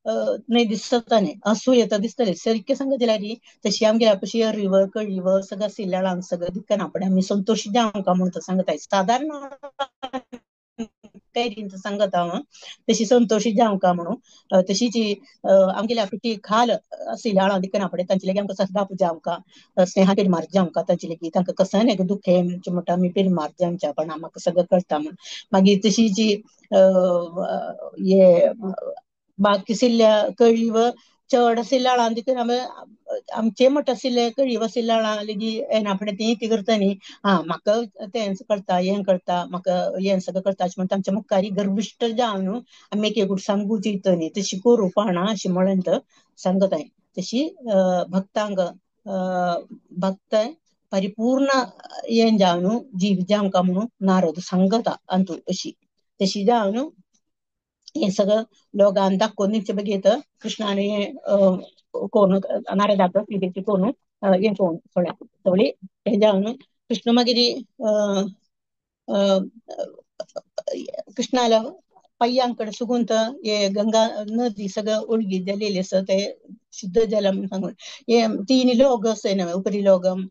S1: न्हय दिसता न्ही असूय येता दिसतलें सारकें सांगत जाल्यार तशी आमगेल्या पशी अरिव कळीव सगळं आशिल्ल्या आळान सगळें दिकना फुडें आमी संतोश जावंक म्हणटा सांगता सादारण कैरीन सांगत हांव तशी संतोशी जावंक म्हणून तशीच आमगेल्या पशी खाल आशिल्ल्या आळान दिकना फुडें तांचे लागीं आमकां सदां जावंका स्नेहा पेरमार जावंका तांचे लागीं तांकां कसलें एक दुखें म्हणटा आमी पेरमार जावच्या पण म्हाका सगळं कळटा म्हूण. मागीर तशीच हे बाकी आशिल्ल्या कळीव चड आशिल्ल्या आळान देखून आमी आमचे मठ आशिल्ले कळीव आशिल्ल्या आळां लेगीत येना फुडें ती ती करता न्ही आं म्हाका तें कळटा हें कळटा म्हाका हें सगळें कळटा अशें म्हणटा आमच्या मुखार गर्विश्ट जावन आमी एक एक सांगू चिंतता न्ही तशी करूं पाना अशें म्हणून सांगत हांवें. तशी भक्तांक भक्त परिपूर्ण हें जावन जीव जावंका म्हणून नारद सांगता अंतू अशी तशी जावन हें सगळं लोकांक दाखोवन दिवचे बगेत कृष्णान हें कोण नारदाक कोण हें कोण थोड्या थोडी हें जावन कृष्ण मागीर कृष्णाला पांयांकडे सुगून हे गंगा नदी सगळं ओळगी जालेली आसा ते शुद्ध जलम सांगून हे तीन लोक आसय न्हय, उपरिलोकम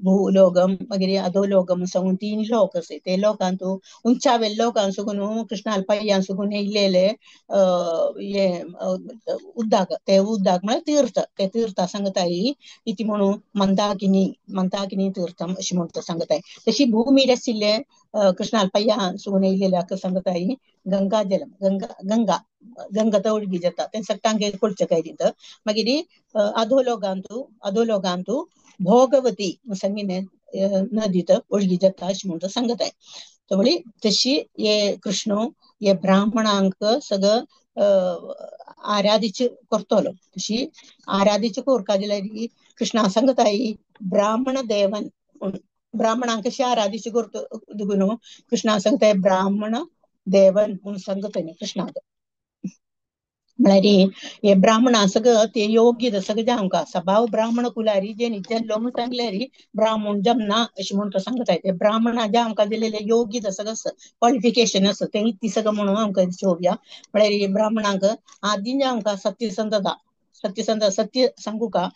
S1: भूलोकम मागीर अधोलोकम सांगून तीन लोक आसय. ते लोकांतू उंचावेले लोकां सुगून कृष्णाल पांयां सुगून येयलेले हे उद्दाक, ते उद्दाक म्हळ्यार तीर्थ, ते तीर्थ सांगताय इति म्हणून मंदाकिनी, मंदाकिनी तीर्थम अशें म्हणटा सांगताय. तशी भूमीर आशिल्ले कृष्णाल पांयां सुगून येयलेल्याक सांगताय गंगा जलम, गंगा गंगा गंगा तवळगी जाता तें सट्टांक कोळचें काय दिता. मागीर अधोलोकांतू, अधोलोकांतू भोगवती संगिने नदीत ओळगी जाता अशें म्हणटा सांगताय. तवळी तशी हे कृष्ण हे ब्राह्मणांक सगळं आराधिच करतलो. तशी आराधिच कोरका दिल्यार कृष्णा सांगताय ब्राह्मण देवन, ब्राह्मणांक कशी आराधिच करतो दुगुनो कृष्णा सांगताय ब्राह्मण देवन म्हणून सांगताय कृष्णाक. म्हळ्यार हे ब्राह्मणा सगळं ते योग्य सगळं जावंका सभाव ब्राह्मण कुलारी जेनी जल्लो म्हणून सांगल्यारी ब्राह्मण जमना अशें म्हणून सांगताय. ते ब्राह्मणा जे आमकां दिलेले योग्य सगळं क्वॉलिफिकेशन आसा तें ती सगळं म्हणून आमकां चोवया. म्हळ्यार हे ब्राह्मणांक आदीं जे आमकां सत्यसंधता, सत्यसंध सत्य सांगू का,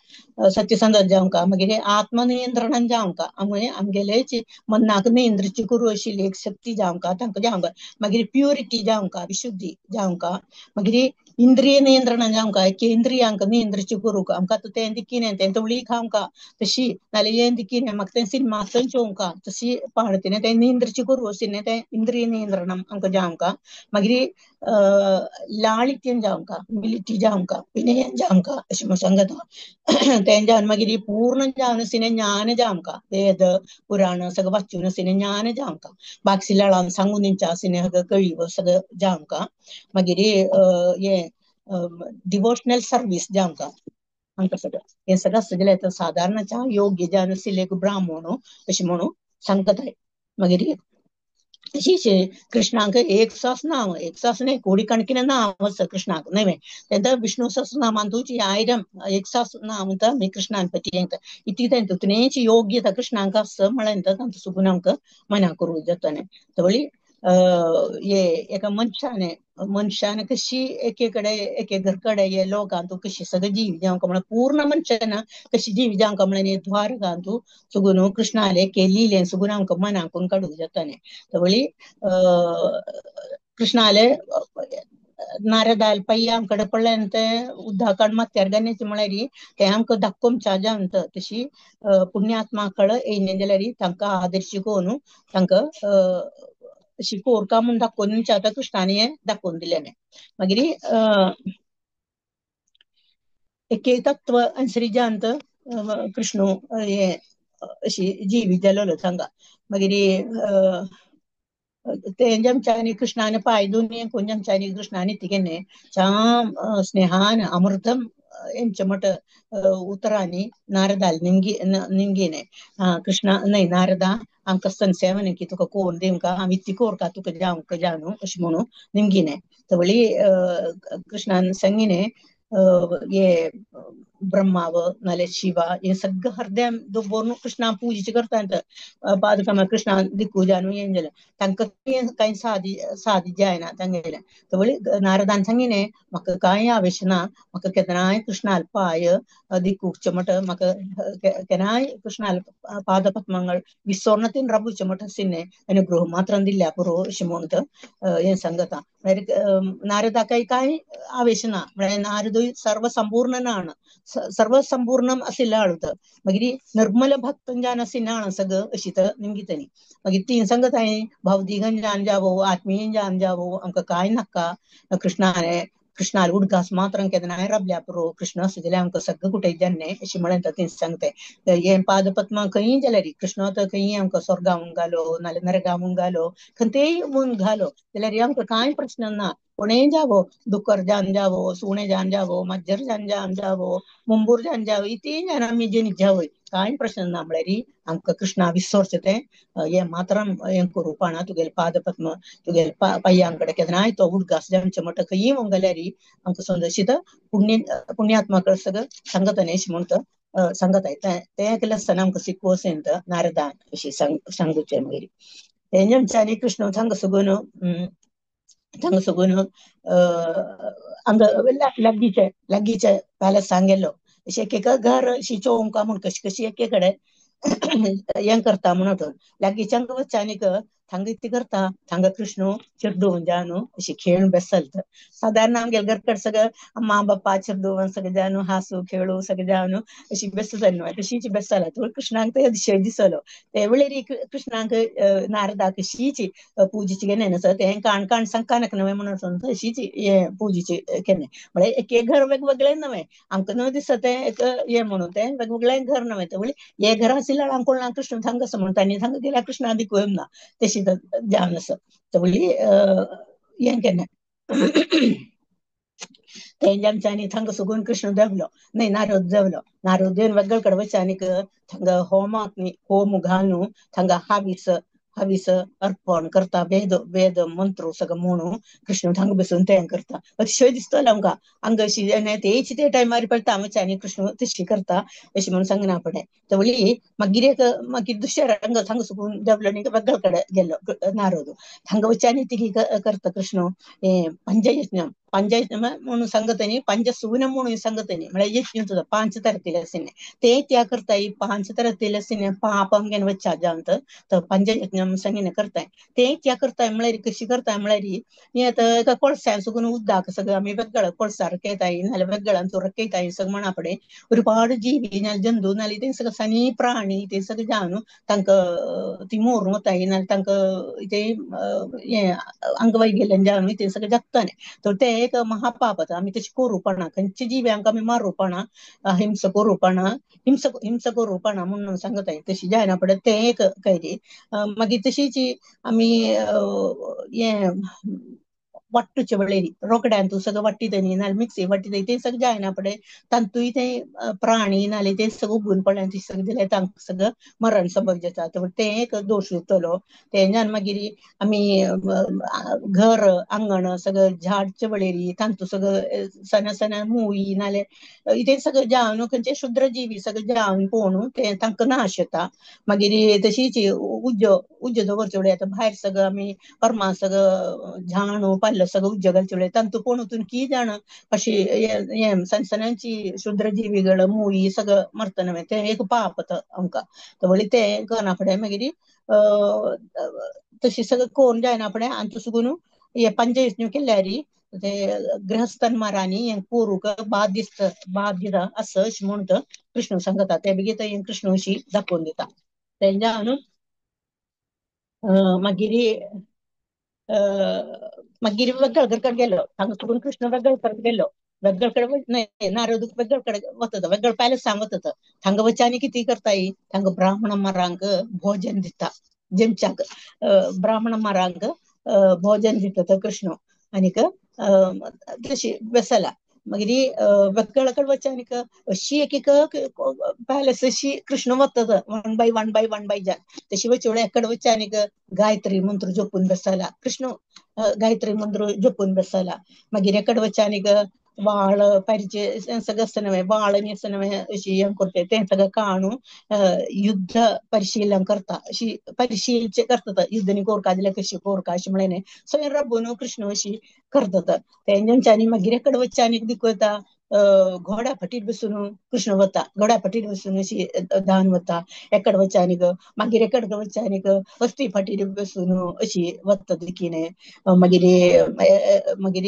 S1: सत्यसंध जावंका, मागीर आत्मनियंत्रणान जावंका, आमी आमगेले मनाक नियंत्रित करूं आशिल्ली एक शक्ती जावंका तांकां जावंका, मागीर प्युरिटी जावंका, विशुद्धी जावंका, मागीर इंद्रिय नियंत्रण जावंका, इंद्रियांक नियंत्रित करूंक आमकां आतां तें दिकीने तें तवळी खावंका तशी, नाल्यार हें दिकीने म्हाका तें सिनेमा चोवंका तशी पाळतीने तें नियंत्रित करूं आशिल्लें तें इंद्रिय नियंत्रण आमकां जावंका. मागीर लालित्यं जावंका, ह्युमिलिटी जावंका, विनयन जावंका अशें म्हूण सांगता. तें जावन मागीर पूर्ण जावन आशिल्लें ज्ञान जावंका, वेद पुराण सगळें वाचून आशिल्लें ज्ञान जावंका, बागसिलाळान सांगून दिवचें आशिल्लें सगळें कळीव सगळें जावंका. मागीर हें डिवोशनल सर्वीस जावंका आमकां सगळें हें सगळें आसता जाल्यार सादारणच्या योग्य जावन आशिल्लें एक ब्राह्मण अशें म्हणून सांगताय. मागीर अशी कृष्णाक एक सहस्रनाम, एक सहस्र न्हय कोडिकणकिन नाम आसा कृष्णाक नवें, तेन्ना विष्णु सहस्रनामांतूच आयरम एक सहस्रनाम आमी कृष्णान पटी इतकी तेतूंतच योग्यता कृष्णाक आसा म्हळ्यार तांचो सुगून आमकां मना करूं जाता न्हय. तवळी हे एका मनशान, मनशान कशी एकेकडे एके घरकडे हे लोकांतू कशी सगळें जीव जावंका म्हळ्यार पूर्ण मनशान कशी जीव जावंका म्हळ्यार द्वारकांतू सुगून कृष्णाले केलिलें सुगून आमकां मनाकून काडूंक जाता न्हय. तवळी कृष्णाले नारदाल पय्या आमकडे पडल्यान तें उद्दाकाड माथ्यार घालण्याचें म्हळ्यार तें आमकां दाखोवच्या जावन तशी पुण्यात्मा कळ येयलें जाल्यार तांकां आदर्श करून तांकां अशी कोरका म्हूण दाखोवन आतां कृष्णान हें दाखोवन दिलें. मागीर एक तत्व अनुसरिजांत कृष्ण हे अशी जीवी जालोलो थांगा. मागीर ते जेमच्यानी कृष्णान पांय दोनी कोण जेमच्यानी कृष्णान तिगेने चाम स्नेहान अमृतम एंचे मट उतरांनी नारदाल निमगी निमगिने कृष्णा न्हय नारदा आमकां संसेवन की तुका कोण दिवंका आमी इतली कोरका तुका जावंक जाणू अशें म्हणून निमगिने. तवळी कृष्णान सांगिने हे ब्रह्माव नाल्यार शिवा हे सगळं हरद्या दवरून कृष्णा पूजा करतात पादकामा कृष्णा दिकू जानू हें जालें तांकां कांय सादी सादी जायना तांगेलें. तवळी नारदान सांगिने म्हाका कांय आवेश ना, म्हाका केन्नाय कृष्णाल पांय दिकूचे म्हट म्हाका केन्नाय कृष्णाल पादपद्मंगळ विसोर्णतीन राबूचे म्हट आशिल्लें अनुग्रह मात्र दिल्या पुरो अशें म्हणून हें सांगता. म्हळ्यार नारदाकय कांय आवेश ना, म्हळ्यार नारदूय सर्वसंपूर्ण ना, सर्वसंपूर्ण आशिल्लें हाडूत मागीर निर्मल भक्त जान आशिल्लें हाण सगळं अशी तर निमगितली. मागीर तीन सांगताय भौतिकन जान जावो आत्मीय जान जावो आमकां कांय नाका, कृष्णाने कृष्णाल उडगास मात्र केन्नाय राबल्या पुरो, कृष्ण आसा जाल्यार आमकां सगळें कुठे जान्ने अशें म्हणून तीं सांगताय. हें पादपद्मा खंयी जाल्यार कृष्ण आतां खंयी आमकां स्वर्गा घालो नाल्यार नरगा घालो खंयतेय म्हूण घालो जाल्यार आमकां कांय प्रश्न ना, कोणेय जावो दुकर जान जावो, सुणे जान जावो, माजर जान जान जावो, मुंबूर जान जावो, इतलें जान आमी जेनी जावय कांय प्रश्न ना. म्हळ्यार आमकां कृष्णा विसरचें तें हें मात्र हें करूं तुगेलें पादपद्म तुगेले पांयां कडेन केन्नाय तो उडगास जावचे म्हणटा खंयी वोंग जाल्यार आमकां समजशीत पुण्य पुण्यात्मा सगळं सांगता न्ही अशें म्हणटा सांगताय. तें केलें आसतना आमकां शिकवो अशें नारदान अशी सांगूचें. मागीर तेंच्यांनी कृष्ण सांग सगून थांगा सगून हांगा लागींचे लागींचे पॅलसांग गेलो. अशें एक एक घर अशी चोवंक म्हूण कशी कशी एके कडेन हें करता म्हणून लागींच्यांक वच्चानीक थांगा कितें करता, थांगा कृष्ण चेडूं जावन अशी खेळून बेसलत. सादारण आमगेले घर कडेन सगळं अम्मा बाप्पा चेडूं सगळें जावन हांसू खेळू सगळें जावन अशी बेसता न्हय, तशीच बेसला. कृष्णाक ते अतिशय दिसलो. ते वेळेर कृष्णाक नारदाक अशीच पुजेची केन्ना आसा तें काण काण सांगकानक न्हय म्हणून तशीच हें पुजेची केन्ना म्हळ्यार एक एक घर वेगवेगळें नवें आमकां न्हय दिसता तें एक हें म्हणून तें वेगवेगळें घर नवें. ते हे घर आशिल्ल्या कोण ना कृष्ण थांग आसा म्हणून तांणी थांग गेल्यार कृष्णा दिकून ना तशी जावन आसा. तेवळी हें केन्ना तेंच्या आमच्यांनी थांगा सगून कृष्ण देवलो न्हय नारद देवलो. नारद देवन वेगळे कडेन वच्चे आनीक थांगा होमाक होम घालून थांगा हावीस हावीस अर्पण करता, वेद वेद मंत्र सगळं म्हणून कृष्ण थांगा बसून तें करता. अतिशय दिसतलें आमकां हांगा अशी तेच ते टायमार पळता आमच्या आनी कृष्ण तशी करता अशें म्हणून सांगना फुडें. तेवळी मागीर एक मागीर दुसऱ्या हांगा थांगा सुकून देवलो न्ही वेगळे कडेन गेलो नारद. थांगा वच्चे आनी ती करता कृष्ण हें पंचयज्ञ पंचयज्ञ म्हणून सांगता न्ही, पंचसून म्हणून सांगता न्ही, म्हळ्यार यज्ञ सुद्दां पांच तरांतले आशिल्ले ते त्या करता. पांच तरांतले आशिल्ले पाप आमगेले वच्चा जावन तर पंचयज्ञ सांगिने करताय ते त्या करताय. म्हळ्यार कशी करताय म्हळ्यार हे आतां एका कोळश्यान सुकून उदक सगळं आमी वेगळं कोळसार रकयताय नाल्यार वेगळ्यान रकयताय सगळें म्हणा फुडें उरपाड जीवी नाल्यार जंतू नाल्यार ते सगळें सनी प्राणी ते सगळें जावन तांकां ती मोरून वताय नाल्यार तांकां ते हें अंगवैगल्य जावन ते सगळें जगताले. तर ते एक महापाप आतां आमी तशें करूपणा खंयच्या जिव्यांक आमी मारूपणा हिंसा करूपणा हिंसा हिंसा करूपणा म्हणून सांगताय तशी जायना फुडें तें एक कैरी. मागीर तशीच आमी हें वाट्टूचे वेळेर रोकड्यान तूं सगळें वाट्टी न्ही नाल्यार मिक्सी वाट्टी तें सगळें जायना फुडें तांतूय तें प्राणी नाल्यार तें सगळें उबून पडलें तें सगळें दिल्यार तांकां सगळें मरण संभव जाता. तें एक दोश उरतलो. तेंच्यान मागीर आमी घर आंगण सगळें झाडचे वेळेर तांतू सगळें सणा सणा मुई नाल्यार इतें सगळें जावन खंयचे शुद्र जीवी सगळें जावन पळोवन तें तांकां नाश येता. मागीर तशीच उज्जो उज्जो दवरचे वेळार आतां भायर सगळें आमी कर्मा सगळं झाणू पाल्लो सगळं उज्जो घालचे वेळार तांतू कोण वचून की जाण अशी हें सण सणांची शुद्र जीवीगळ मुई सगळं मरता न्हय तें एक पाप आमकां. वळी तें करना फुडें मागीर तशी सगळें करून जायना फुडें आनी सुगून हे पंचयज्ञ केल्यार ते गृहस्थांनी हें कोरूक बाद दिसता बाद दिता असं अशें म्हणटा कृष्ण सांगता. ते बेगीन हें कृष्ण अशी दाखोवन दिता. तेंच्या मागीर मागीर वेगळ कडेन गेलो हांगा चुकून कृष्ण वेगळ कडेन गेलो वेगळ कडेन न्हय नारद वेगळ कडेन वता वेगळ पॅलसांग वता. थांगा वच्चे आनी कितें करताय थांगा ब्राह्मण मारांक भोजन दिता जेमच्याक ब्राह्मण मारांक भोजन दिता कृष्ण आनीक तशी बेसला. मागीर वेगळ कडेन वच्चे आनीक अशी एक एक पॅलस अशी कृष्ण वता one by one by one by जान तशी वच्चे वेळार एकडे वच्चे आनीक गायत्री मंत्र जपून बसला कृष्ण गायत्री मंत्र जपून बसला. मागीर एकडे वच्चे आनीक वाळ परिचय सगळं आसता न्हय वाळ आनी आसता न्हय अशी हें करता तें सगळें काणू युद्ध परिशीलन करता अशी परिशीलचे करता युद्ध न्ही कोरका जाल्यार कशी कोरका अशें म्हळें न्हय सगळें रबून कृष्ण अशी करतात. तेंच्यांनी मागीर एकडे वच्चे आनीक दिकता घोड्या फाटीर बसून कृष्ण वता घोड्या फाटीर बसून अशी धान वता एकडे वच्चे आनीक मागीर एकडे वच्चे आनीक हस्ती फाटीर बसून अशी वता देखीने. मागीर मागीर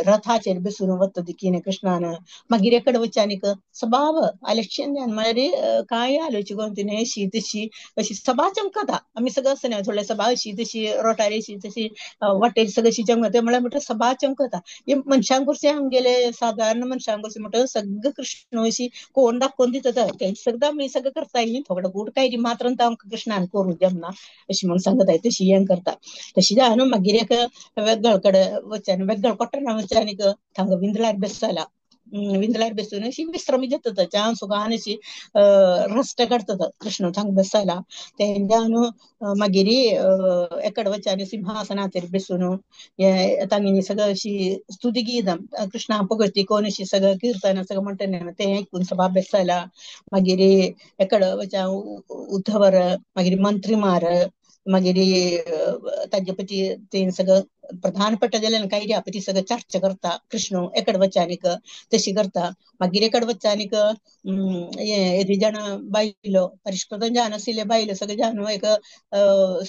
S1: रथाचेर बसून वता देखीने कृष्णान. मागीर एकडे वच्चे आनीक सबाव आलक्ष्य म्हळ्यार कांय आलोवचे कोण तिणें अशी तशी अशी सभा चमकता. आमी सगळं आसता न्हय थोडे सभा अशी तशी रोटार अशी तशी वाटेर सगळं अशी चमकता म्हळ्यार म्हणटा सभा चमकता. हे मनशांक कशें आमगेले सादारण मनशांक कशें म्हणटा सगळं कृष्ण अशी कोण दाखोवन दिता तें सगळं आमी सगळं करता थोडो गूट काय मात्र आमकां कृष्णान करूं जमना अशें म्हणून सांगता तशी हें करता. तशी जावन मागीर एक वेगळ कडेन वच्चे वेगळ कोटरां वच्चे आनीक थांगा विंदळार बेसला विंदळार बसून अशी विश्रामी घेतात च्या सुखान अशी रस्ट काडतात कृष्ण थांग बसला. तेंच्यान मागीर एकडे वच्चे आनी सिंहासनाचेर बसून तांगेली सगळं अशी स्तुती गीत कृष्णा पगती कोण अशी सगळं कीर्तन सगळं म्हणटा न्हय तें ऐकून सभा बेसला. मागीर एकडे वच्चे उद्धवर मागीर मंत्री मार मागीर ताजे पटी ते सगळं പ്രധാനപ്പെട്ട ജलन कायद्या पती सगळं चर्चा करता कृष्ण एकडे वच्चानीक तशी करता. मागीर एकडे वच्चानीक हें जाणां बायलो परिष्कृत जावन आशिल्ले बायलो सगळे जावन एक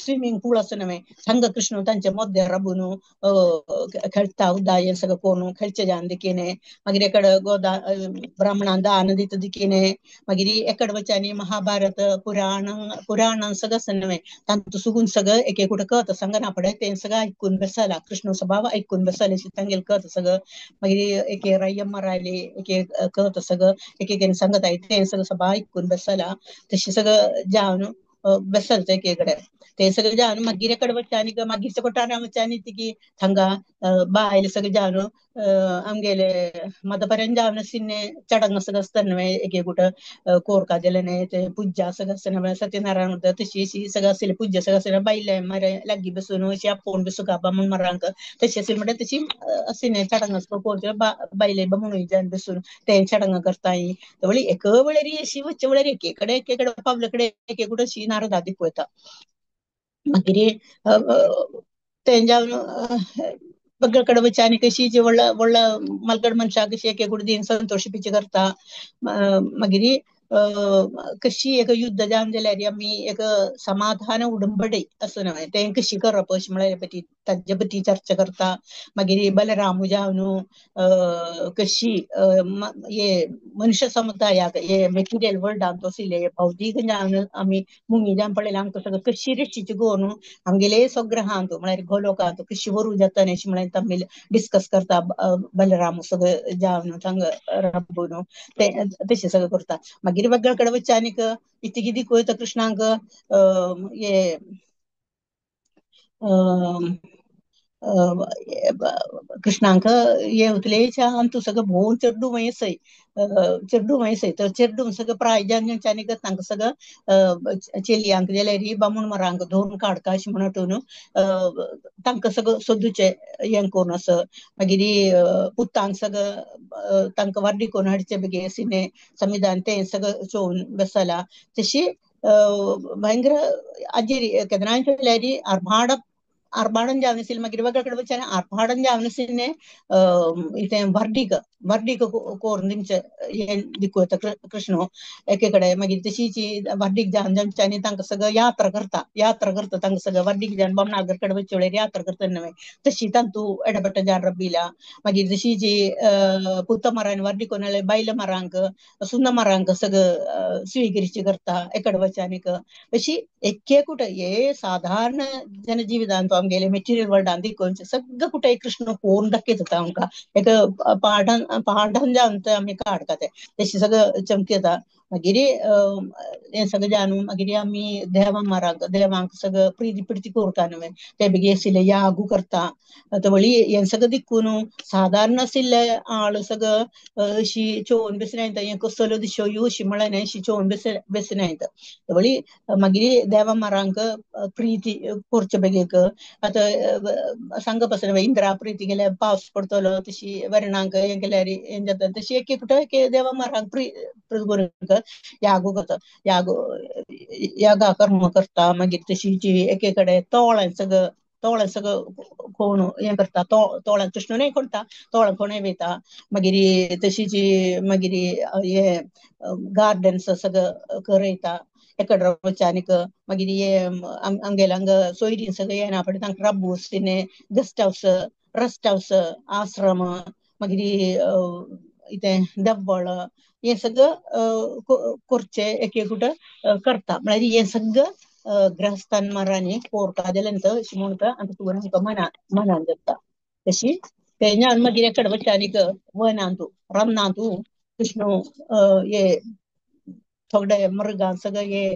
S1: स्विमींग पूल आसा न्हय हांगा कृष्ण तांचे मध्य राबून खेळटा उदक हें सगळें करून खेळचे जावन देखीने. मागीर एकडे गोदा ब्राह्मणां दान दिता देखीने. मागीर एकडे वच्चानी महाभारत पुराण पुराण सगळं आसा न्हय तांतू सुगून सगळं एक एक कुठं कळत सांगना पडे तें सगळं ऐकून बसला कृष्ण स्वभाव ऐकून बसले तांगेल कळत सगळं. मागीर एक रय्यम मारायले एक एक कळत सगळं एक एक सांगत आहे तें सगळं सभा ऐकून बसला तशें सगळं जावन बसल एकेकडे ते सगळं जावन मागीर एकडे वच्चा आनी मागीरच्या कोठारा वच्चा आनी तिगी थंगा बायल सगळें जावन आमगेले मदपर्यंत जावन सिन्ने चडंग सगळं आसता न्हय एक एक कुठं कोरका दिले न्हय ते पुज्जा सगळं आसता न्हय सत्यनारायण उरता तशी अशी सगळं आसले पुज्जा सगळं आसले बायले मारे लागीं बसून अशी आपोवन बसूं का बामण मारांक तशी आसली म्हणल्यार तशी अशी चडंग कोरचे बायले बामणूय जावन बसून ते चडंग करताय. वळी एक वेळेर अशी वच्चे वेळेर एकेकडे एकेकडे पावले कडेन एक एक कुठं अशी नारदा दिपयता. मागीर तें जावन बगळकडे वच्चा आनी कशी जी व्हडला व्हडला मलगड मनशाक कशी एक एक दिन संतोष पिची करता. मागीर कशी एक युद्ध जावन जाल्यार आमी एक समाधान उडंबडे असो न्हय तें कशी करप अशें म्हळ्यार पती ताजे पती चर्चा करता. मागीर बलराम जावन कशी हे मनुष्य समुदायाक हे मेटिरियल वर्ल्डांत आशिल्ले भौतीक जावन आमी मुंगी जावन पळयलें आमकां सगळं कशी रेशीची करून आमगेले स्वग्रहांत म्हळ्यार गोलोकांत कशी व्हरूं जाता अशें म्हळ्यार आमी डिस्कस करता बलराम सगळं जावन हांगा राबून ते तशें सगळं करता. मागीर वेगळकडे वच्चा आनीक इतकी दिकूय कृष्णांक हे कृष्णांक हे उतले अंतू सगळं भोवन चेड्डू वयसय चेड्डू वयसय तर चेड्डू सगळं प्राय जावन आनीक तांकां सगळं चेलियांक जाल्यार बामण मारांक धरून काडका अशें म्हणटून तांकां सगळं सोदूचें हें करून असो. मागीर पुतांक सगळं तांकां वार्डी करून हाडचे बेगीन सिने संविधान तें सगळं चोवन बसला. तशी भयंकर आजेरी केन्नाय जाल्यार आर्भाड आर्भाडन जावन आशिल्लें. मागीर वेगळे वच्चे आर्भाडन जावन आशिल्लें इतें व्हर्डीक व्हर्डीक कोरून दिमचें हें दिकू येता कृष्ण एके कडेन. मागीर तशीच व्हर्डीक जावन जावचे आनी तांकां सगळं यात्रा करता यात्रा करता तांकां सगळं व्हर्डीक जावन बामणागर कडेन वच्चे वेळार यात्रा करता न्हय तशी तांतू एडपट्ट जावन रब्बिला. मागीर तशीच पुता मारान व्हर्डी कोणाले बायल मारांक सुन्न मारांक सगळं स्वीकृती करता एकडे वच्चे आनीक अशी एके कुठं हे साधारण जनजीवितांत आमगेले मेटिरियल वर्ल्डांत दिकोन सगळं कुठे कृष्ण कोण दाखयता आमकां एक पहाडान पहाडान जावन ते आमी काडटा ते तशें सगळं चमकयता. मागीर हें सगळें जावन मागीर आमी देवा मारांक देवांक सगळं प्रिती प्रिती करता न्हय ते बेगीन आशिल्ले यागू करता. वळी हें सगळें दिकून सादारण आशिल्ले आळ सगळं अशी चोवन बेसनायता हें कसलो दिशो अशी म्हळ्यार न्हय अशी चोवन बेसनायता. वळी मागीर देवा मारांक प्रिती करचे बेगीक आतां सांगप आसा न्हय इंद्रा प्रिती केल्यार पावस पडटलो तशी वर्णांक हें केल्यार हें जाता तशी एक एकटो एक देवा मारांक प्री यागो करता यागो यागा कर्म करता. मागीर तशी एके कडेन तोळें सगळं तोळें सगळं कोण हें करता तोळ्यां कृष्ण न्हय कोणता तोळ्यां कोणय वयता. मागीर तशीच मागीर हे गार्डन्स सगळं करयता एकडे वच्चे आनीक. मागीर हे आमगेले हांगा सोयरीं सगळें येना पळय तांकां राबू गेस्ट हावस रेस्ट हावस आश्रम मागीर इतें देवळ हें सगळं करचें एक एक कुठं करता. म्हळ्यार हें सगळं गृहस्थान कोरता जाल्यार अशें म्हणटा आनी तुवें आमकां मना मनान जाता तशी तेन्ना मागीर एकडे वच्चे आनीक वनांतू रानांतू कृष्ण हे थोडे मृगां सगळं हे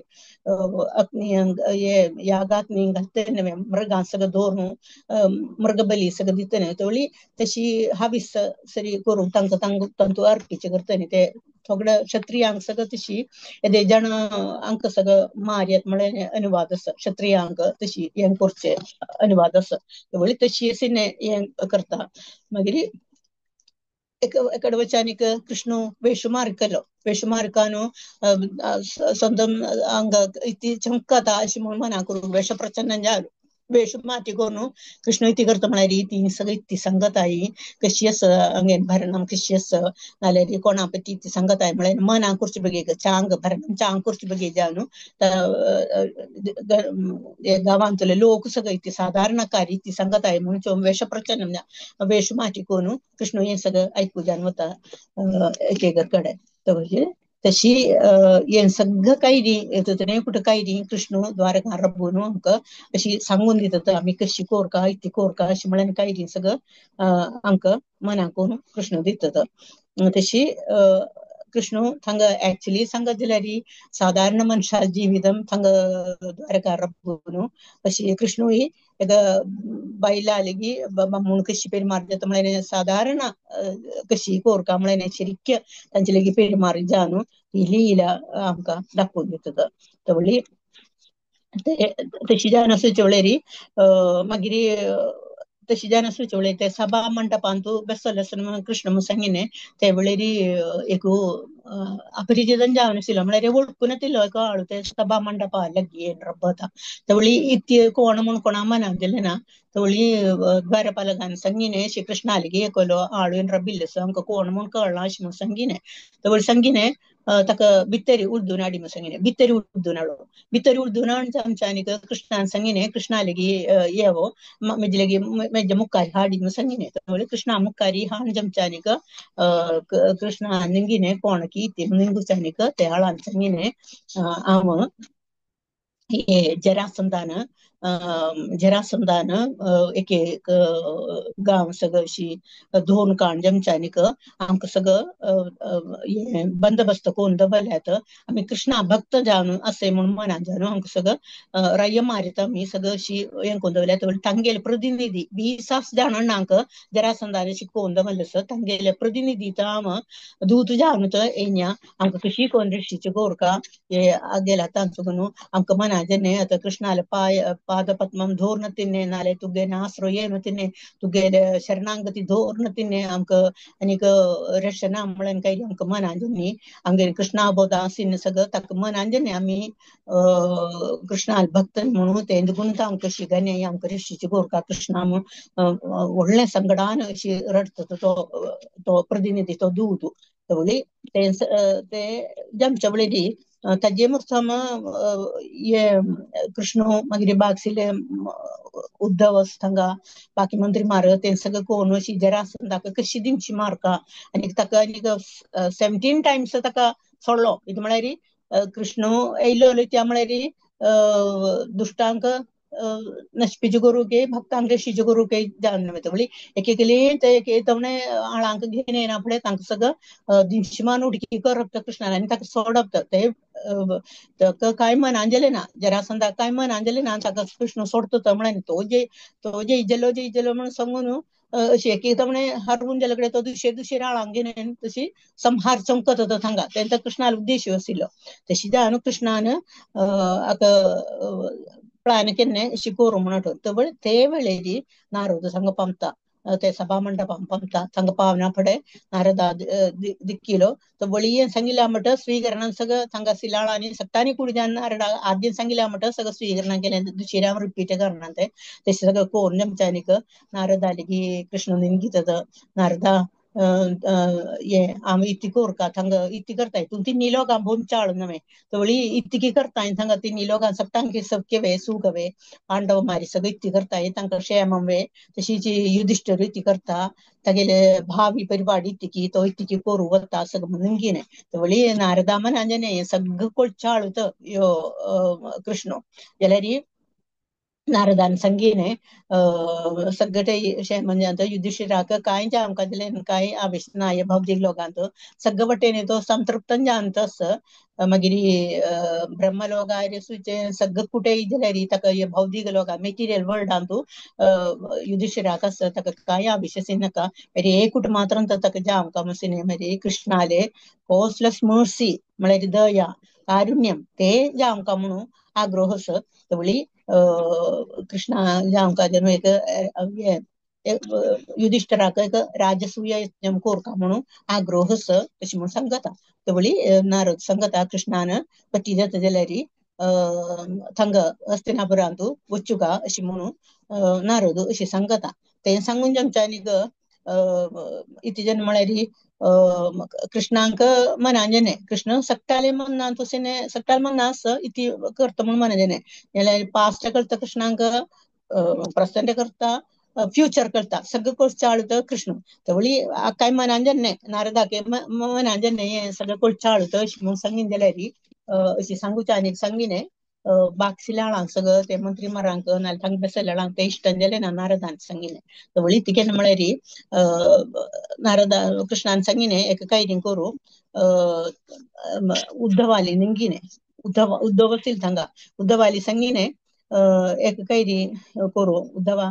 S1: अग्नी हे यागाग्नी घालते न्हय मृगां सगळं दवरून मृगबली सगळं दिता न्हय तेवळी तशी हावीस सरी करून तांकां तांकां तांतू अर्पीचे करता न्हय ते थोडे क्षत्रियांक सगळं तशी येदे जाण आमकां सगळं मारयत म्हळ्यार अनुवाद आसा क्षत्रियांक तशी हें करचें अनुवाद आसा तेवळी तशी हें करता. मागीर एकडे वच्चे आनीक कृष्ण वेशुमार केलो वेशुमार्कानु സ്വന്തം അങ്ക ഇത്തി ചമക്കത അശി म्हूण मना करून वेश प्रचन्न जालो. वेश माती करून कृष्ण इती करता म्हळ्यार ती सगळी ती सांगताय कशी आसा हांगे भरणम कशी आसा नाल्यार कोणा पती ती सांगताय म्हळ्यार मनां करचे बगे चांग भरणम चांग करचे बगे जावन गांवांतले लोक सगळे ती साधारणकारी ती सांगताय म्हणून वेश प्रचन्न वेश माती करून कृष्ण हें सगळं आयकू जावन वता एक कडेन. म्हणजे तशी हें सगळं काही नी कुठं काही नी कृष्ण द्वारका रब्बून आमकां अशी सांगून दितात आमी कशी कोरका इतली कोरका अशी म्हळ्यार काही नी सगळं आमकां मनाकून कृष्ण दितात. तशी कृष्ण थांगा ऍक्च्युली सांगत जाल्यार साधारण मनशा जिवितम थांगा द्वारका रब्बून अशी कृष्ण ही एक बायला लेगी म्हूण कशी पेरमार म्हळ्यार साधारण कशी कोरका म्हळ्यार शरिक्य तांचे लेगी पेरमार जावन ही लीला आमकां दाखोवन दितात. तवळी तशी जावन आसचे वळेरी मागीर तशी जावन आसचे वळेरी ते सभा मंडपांतू बसले आसतना कृष्ण सांगिने ते वेळेरी एक अपरिचितन जावन आशिल्लो म्हळ्यार वळखून येतिल्लो एक आळू ते सभा मंडपा लागीं रब्बता. तवळी इतली कोण म्हूण कोणा मनाक दिलें ना. तवळी द्वारपालकान सांगिने श्री कृष्णाली एकलो आळू रबिल्ले आमकां कोण म्हूण कळना अशें म्हूण सांगिने. तवळी सांगिने ताका भितरी उर्दून हाडी म्हूण सांगिने. भितरी उर्दून हाडो भितरी उर्दून हाडून आमच्या कृष्णान सांगिने कृष्णा लेगी येवो म्हजे लेगी म्हज्या मुखार हाडी म्हूण सांगिने. तवळी कृष्णा मुखारी हाण जमच्यानीक कृष्णा निंगिने कोण की ती निंगुच्यानीक ते हाडान सांगिने हांव हे जरासंधान जरासंधान एक एक गांव सगळं अशी धुवन काण जमच्यानीक आमकां सगळं बंदोबस्त करून दवरल्यात आमी कृष्णा भक्त जावन असें म्हूण मनान जावन आमकां सगळं राय मारीत आमी सगळं अशी हें करून दवरल्यात. तांगेले प्रतिनिधी 20 जाणांक जरासंधान शिकोवन दवरलें आसा तांगेले प्रतिनिधी तर हांव दूत जावन तर येन्या आमकां कशी कोण ऋषीचे गोरका हे गेला तांचो म्हणून आमकां मनाचें आतां कृष्णाले पाय पादपद्मम धोरण तिन्ने नाले तुगे आश्रय तिन्ने तुगे शरणागती धोरण तिन्ने आमकां आनीक रक्षणा म्हणून काही आमकां मनांजनी आमगेर कृष्णा बोध आसिन सगळं ताका मनांजनी आमी कृष्णा भक्त म्हणून ते गुण आमकां शिगन्या आमकां ऋषीची गोरका कृष्णा म्हूण व्हडलें संकटान अशी रडटा तो तो प्रतिनिधी तो दूत. तवळी ते ते जमच्या वेळी ताजे मुर्सम हे कृष्ण मागीर बागसिले उद्धव थांगा बाकी मंत्री मार ते सगळं कोण अशी जरासंधाक कशी दिमची मारका आनी ताका आनीक 17 टायम्स ताका सोडलो. कितें म्हळ्यार कृष्ण येयलो त्या म्हळ्यार दुश्टांक नशपीचे करू के भक्तांक ऋषीचे करू के जावन वयता. म्हणली एक एकली ते एक तवणे आळांक घेवन येना फुडें तांकां सगळं दिमशीमान उडकी करप कृष्णान आनी ताका सोडप ते ताका कांय मनान ना जरासंधाक कांय मनान जालें ना ताका कृष्ण सोडटा म्हळ्यार तो जे तो जय जय जलो म्हणून सांगून अशी एक एकदां म्हणे हरवून गेले कडेन तो दुसरे दुसरे आळांक घेवन तशी संहार चमकत होता थांगा तेंचा कृष्णाल उद्देश आशिल्लो. तशी जावन कृष्णान आतां प्लान केन्ना अशी करूं म्हणून तवळ ते वेळेरी नारद संग पामता ते सभा मंडपां पामता थांगा पावना फुडें नारदा दिक्किलो तो बळियेन सांगिल्ल्या म्हणटा स्वीकरण सगळं थांगा सिलाळांनी सत्तानी कुडच्यान नारदा आद्यन सांगिल्ल्या म्हणटा सगळं स्वीकरण केलें दुसऱ्या रिपीट करना ते तशें सगळं कोण जमच्यानीक नारदा की कृष्ण निंगित नारदा ये आमी इतकी कोरका थांगा इतकी करताय तूं तिन्ही लोकां भोम चाळ नव्हे तवळी इतकी करताय थांगा तिन्ही लोकां सगटांक सबके वे सुख वे पांडव मारी सगळं इतकी करताय तांकां क्षेम वे तशीच युधिष्ठिर इतकी करता तागेले भावी परिवार इतकी तो इतकी करू वता सगळं म्हणून घेने तवळी नारदा मनांजने सगळं कोळ चाळ यो कृष्ण जाल्यार नारदान संगीने सगळे म्हणजे आतां युधिष्ठिराक कांय जे आमकां दिलें कांय आवेश ना हे भौतीक लोकांत सगळे वटेन तो संतृप्त जावन आसा. मागीर ब्रह्मलोकार सुचे सगळं कुठेय जाल्यार ताका हे भौतीक लोकां मेटिरियल वर्ल्डांत युधिष्ठिराक आसा ताका कांय आवेश नाका. मागीर एकूट मात्र ताका जे आमकां मसिने मागीर कृष्णाले कोसलस मर्सी म्हळ्यार दया कारुण्यम ते जे आमकां म्हणून आग्रह आसा. तवळी कृष्णा जे आमकां जेन्ना एक युधिष्ठिराक एक राजसूय यज्ञ कोरका म्हणून आग्रह आसा तशें म्हणून सांगता. तवळी नारद सांगता कृष्णान पती जाता जाल्यार थंगा हस्तिनापुरांतू वचुका अशी म्हणून नारद अशी सांगता. तें सांगून जमच्या आनीक इतिजन म्हळ्यार कृष्णांक मनांजने कृष्ण सट्टाले मन्ना तुसेने सट्टाले मन्ना आस इति करता म्हणून मनांजने जाल्यार पास्ट करता कृष्णांक प्रेझेंट करता फ्युचर करता सगळं कोळचाळ कृष्ण तवळी काय मनांजन नारदाके मनांजन हे सगळं कोळचाळ अशी म्हणून सांगीन जाल्यार अशी सांगूच्या आनीक सांगिने बागसिलाळांक सगळं ते मंत्री मारांक नाल्यार थांग बेसलेळांक ते इश्टन जाले ना नारदान सांगिलें. तवळी ती केन्ना म्हळ्यार नारदा कृष्णान सांगिने एका कायरीन करू उद्धवाली निंगिने उद्धव उद्धव असेल थांगा उद्धवाली सांगिने एक कैरी करू उद्धवा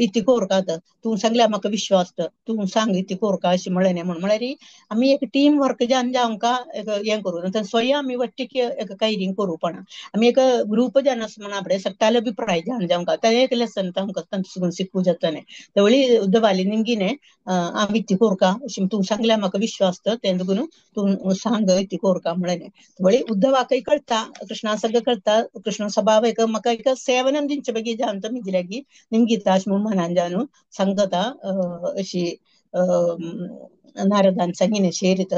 S1: इती कोर का तूं सांगल्या म्हाका विश्वास तूं सांग इती कोर का अशें म्हळें न्ही म्हण म्हळ्यार आमी एक टीम वर्क जावन जावंका एक हें करूं नंतर स्वया आमी वट्टीक एक कैरी करूं पण आमी एक ग्रूप जावन आसा म्हणा आपडे सगळ्याले अभिप्राय जावन जावंका तें एक लेसन तांकां तांचे शिकूं जातलें. तवळी उद्धवाली निमगिने आमी इती कोर का अशें तूं सांगल्या म्हाका विश्वास तें देखून तूं सांग इती कोर का म्हळें न्ही. तवळी उद्धवाकय कळटा कृष्णा सगळें कळटा कृष्ण स्वभाव एक म्हाका एक सेवനം दिंचे ಬಗ್ಗೆ जावन मिजिलागी निमगीता अशें म्हणून मनान जावन सांगता अशी नारदान सांगिने शेरीत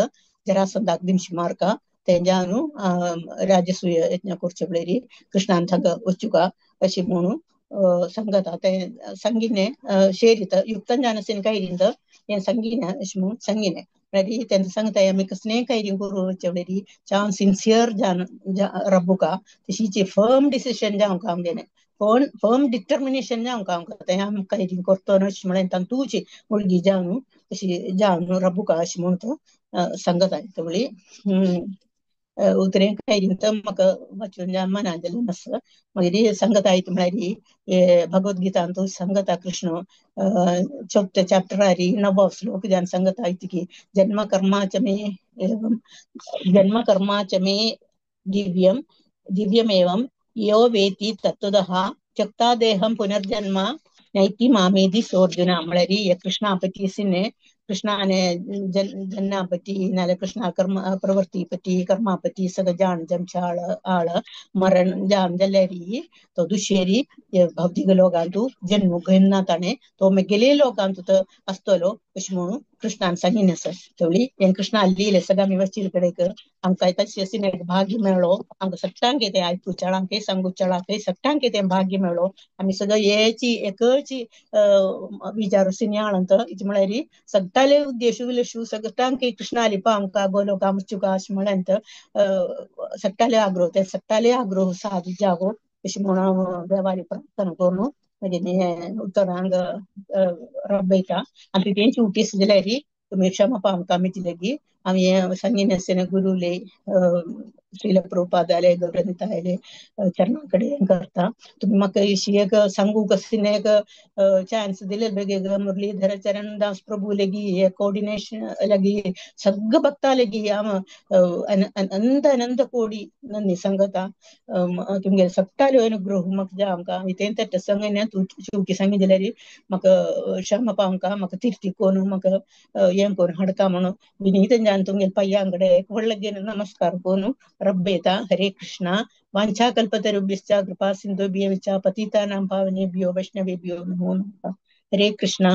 S1: जरासंधाक दिमशी मार्का तें जावन राजसूय यज्ञ करचे पळयरी कृष्णान थांगा वचुका अशी म्हणून सांगता. तें सांगिने शेरीत युक्तन जावन कायरींत हें सांगिने अशें म्हणून सांगिने म्हळ्यार तेंका सांगता आमी कसलेंय कायरीं करूं वचचे पळयरी जावन सिन्सियर जावन रब्बुका तशीची फर्म डिसिशन जावंक आमगेलें फर्म डिटर्मिनेशन जावंक आमकां तें आमी कायरीं करतो न्हू अशें म्हळें तांतूची मुलगी जावन तशी जावन रब्बुका अशें म्हणून तो सांगता. तवळी उतरें कायरीं तर म्हाका वाचून मनान जालें नासता. मागीर सांगता येता म्हळ्यार भगवद्गीतांत सांगता कृष्ण चवथ्या चॅप्टरारी णव श्लोक जावन सांगता की जन्म कर्माच मे जन्म कर्माच मे दिव्यम दिव्यमेवं यो वेति तत्त्वतः त्यक्ता देहं पुनर्जन्म नैति मामेति सोऽर्जुन. म्हळ्यार कृष्णा पറ്റി सिने कृष्णाने जन्ना पറ്റി नाल्यार कृष्णा कर्म प्रवृत्ती पറ്റി कर्मा पറ്റി सगळं जाण जमच्या आळ आळ मरण जावन जाल्यार तो दुशेरी भौतिक लोकांतू जन्म घेना ताणें तो मेगेले लोकांतू आसतलो अशें म्हणून कृष्णान सांगिल्लें आसा. तेवळी हें कृष्णा लिहिलें सगळें आमी वाचील कडेक आमकां तशें एक भाग्य मेळ्ळो आमकां सगळ्यांक तें आयकुच्या सांगुच्या सगळ्यांक तें भाग्य मेळ्ळो. आमी सगळं हेची एकची विचार सिन्याळंत इति म्हळ्यार सगळ्याले उद्देश विलेशू सगळ्यांक कृष्णा लिपा आमकां गोलोका मुच्चुका अशें म्हळ्यात सगळ्याले आग्रह ते सगळ्याले आग्रह साधू जागो अशें म्हणून देवाली प्रार्थना करून मागीर हें उत्तरांग रब्बयता आनी तेंची उटीस जाल्यार तुमी क्षमा पावंका मितिलगी आमी हें सांगिनासतना गुरुले श्रील प्रभुपादाले गौरनितायले चरणा कडेन हें करता. तुमी म्हाका अशी एक सांगूंक कसली एक चान्स दिले बेगीन मुरलीधर चरण दास प्रभू लेगी हे कोऑर्डिनेशन लागी सगळं भक्ता लेगी हांव अनंत अनंत कोडी नंदी सांगता. तुमगेले सगळ्यालो अनुग्रह म्हाका जाय आमकां तें तें सांगिना तूं चुकी सांगी जाल्यार म्हाका क्षमा पावंका म्हाका तिर्ती करून म्हाका हें करून हाडका म्हणून विनीत जावन तुमगेले पांयां कडेन एक व्हडले नमस्कार करून रब्बेता. हरे कृष्णा. वाञ्छाकल्पतरुभ्यश्च कृपा सिन्धुभ्यश्च पतितानां पावनेभ्यो वैष्णवेभ्यो नमो नमः. हरे कृष्णा.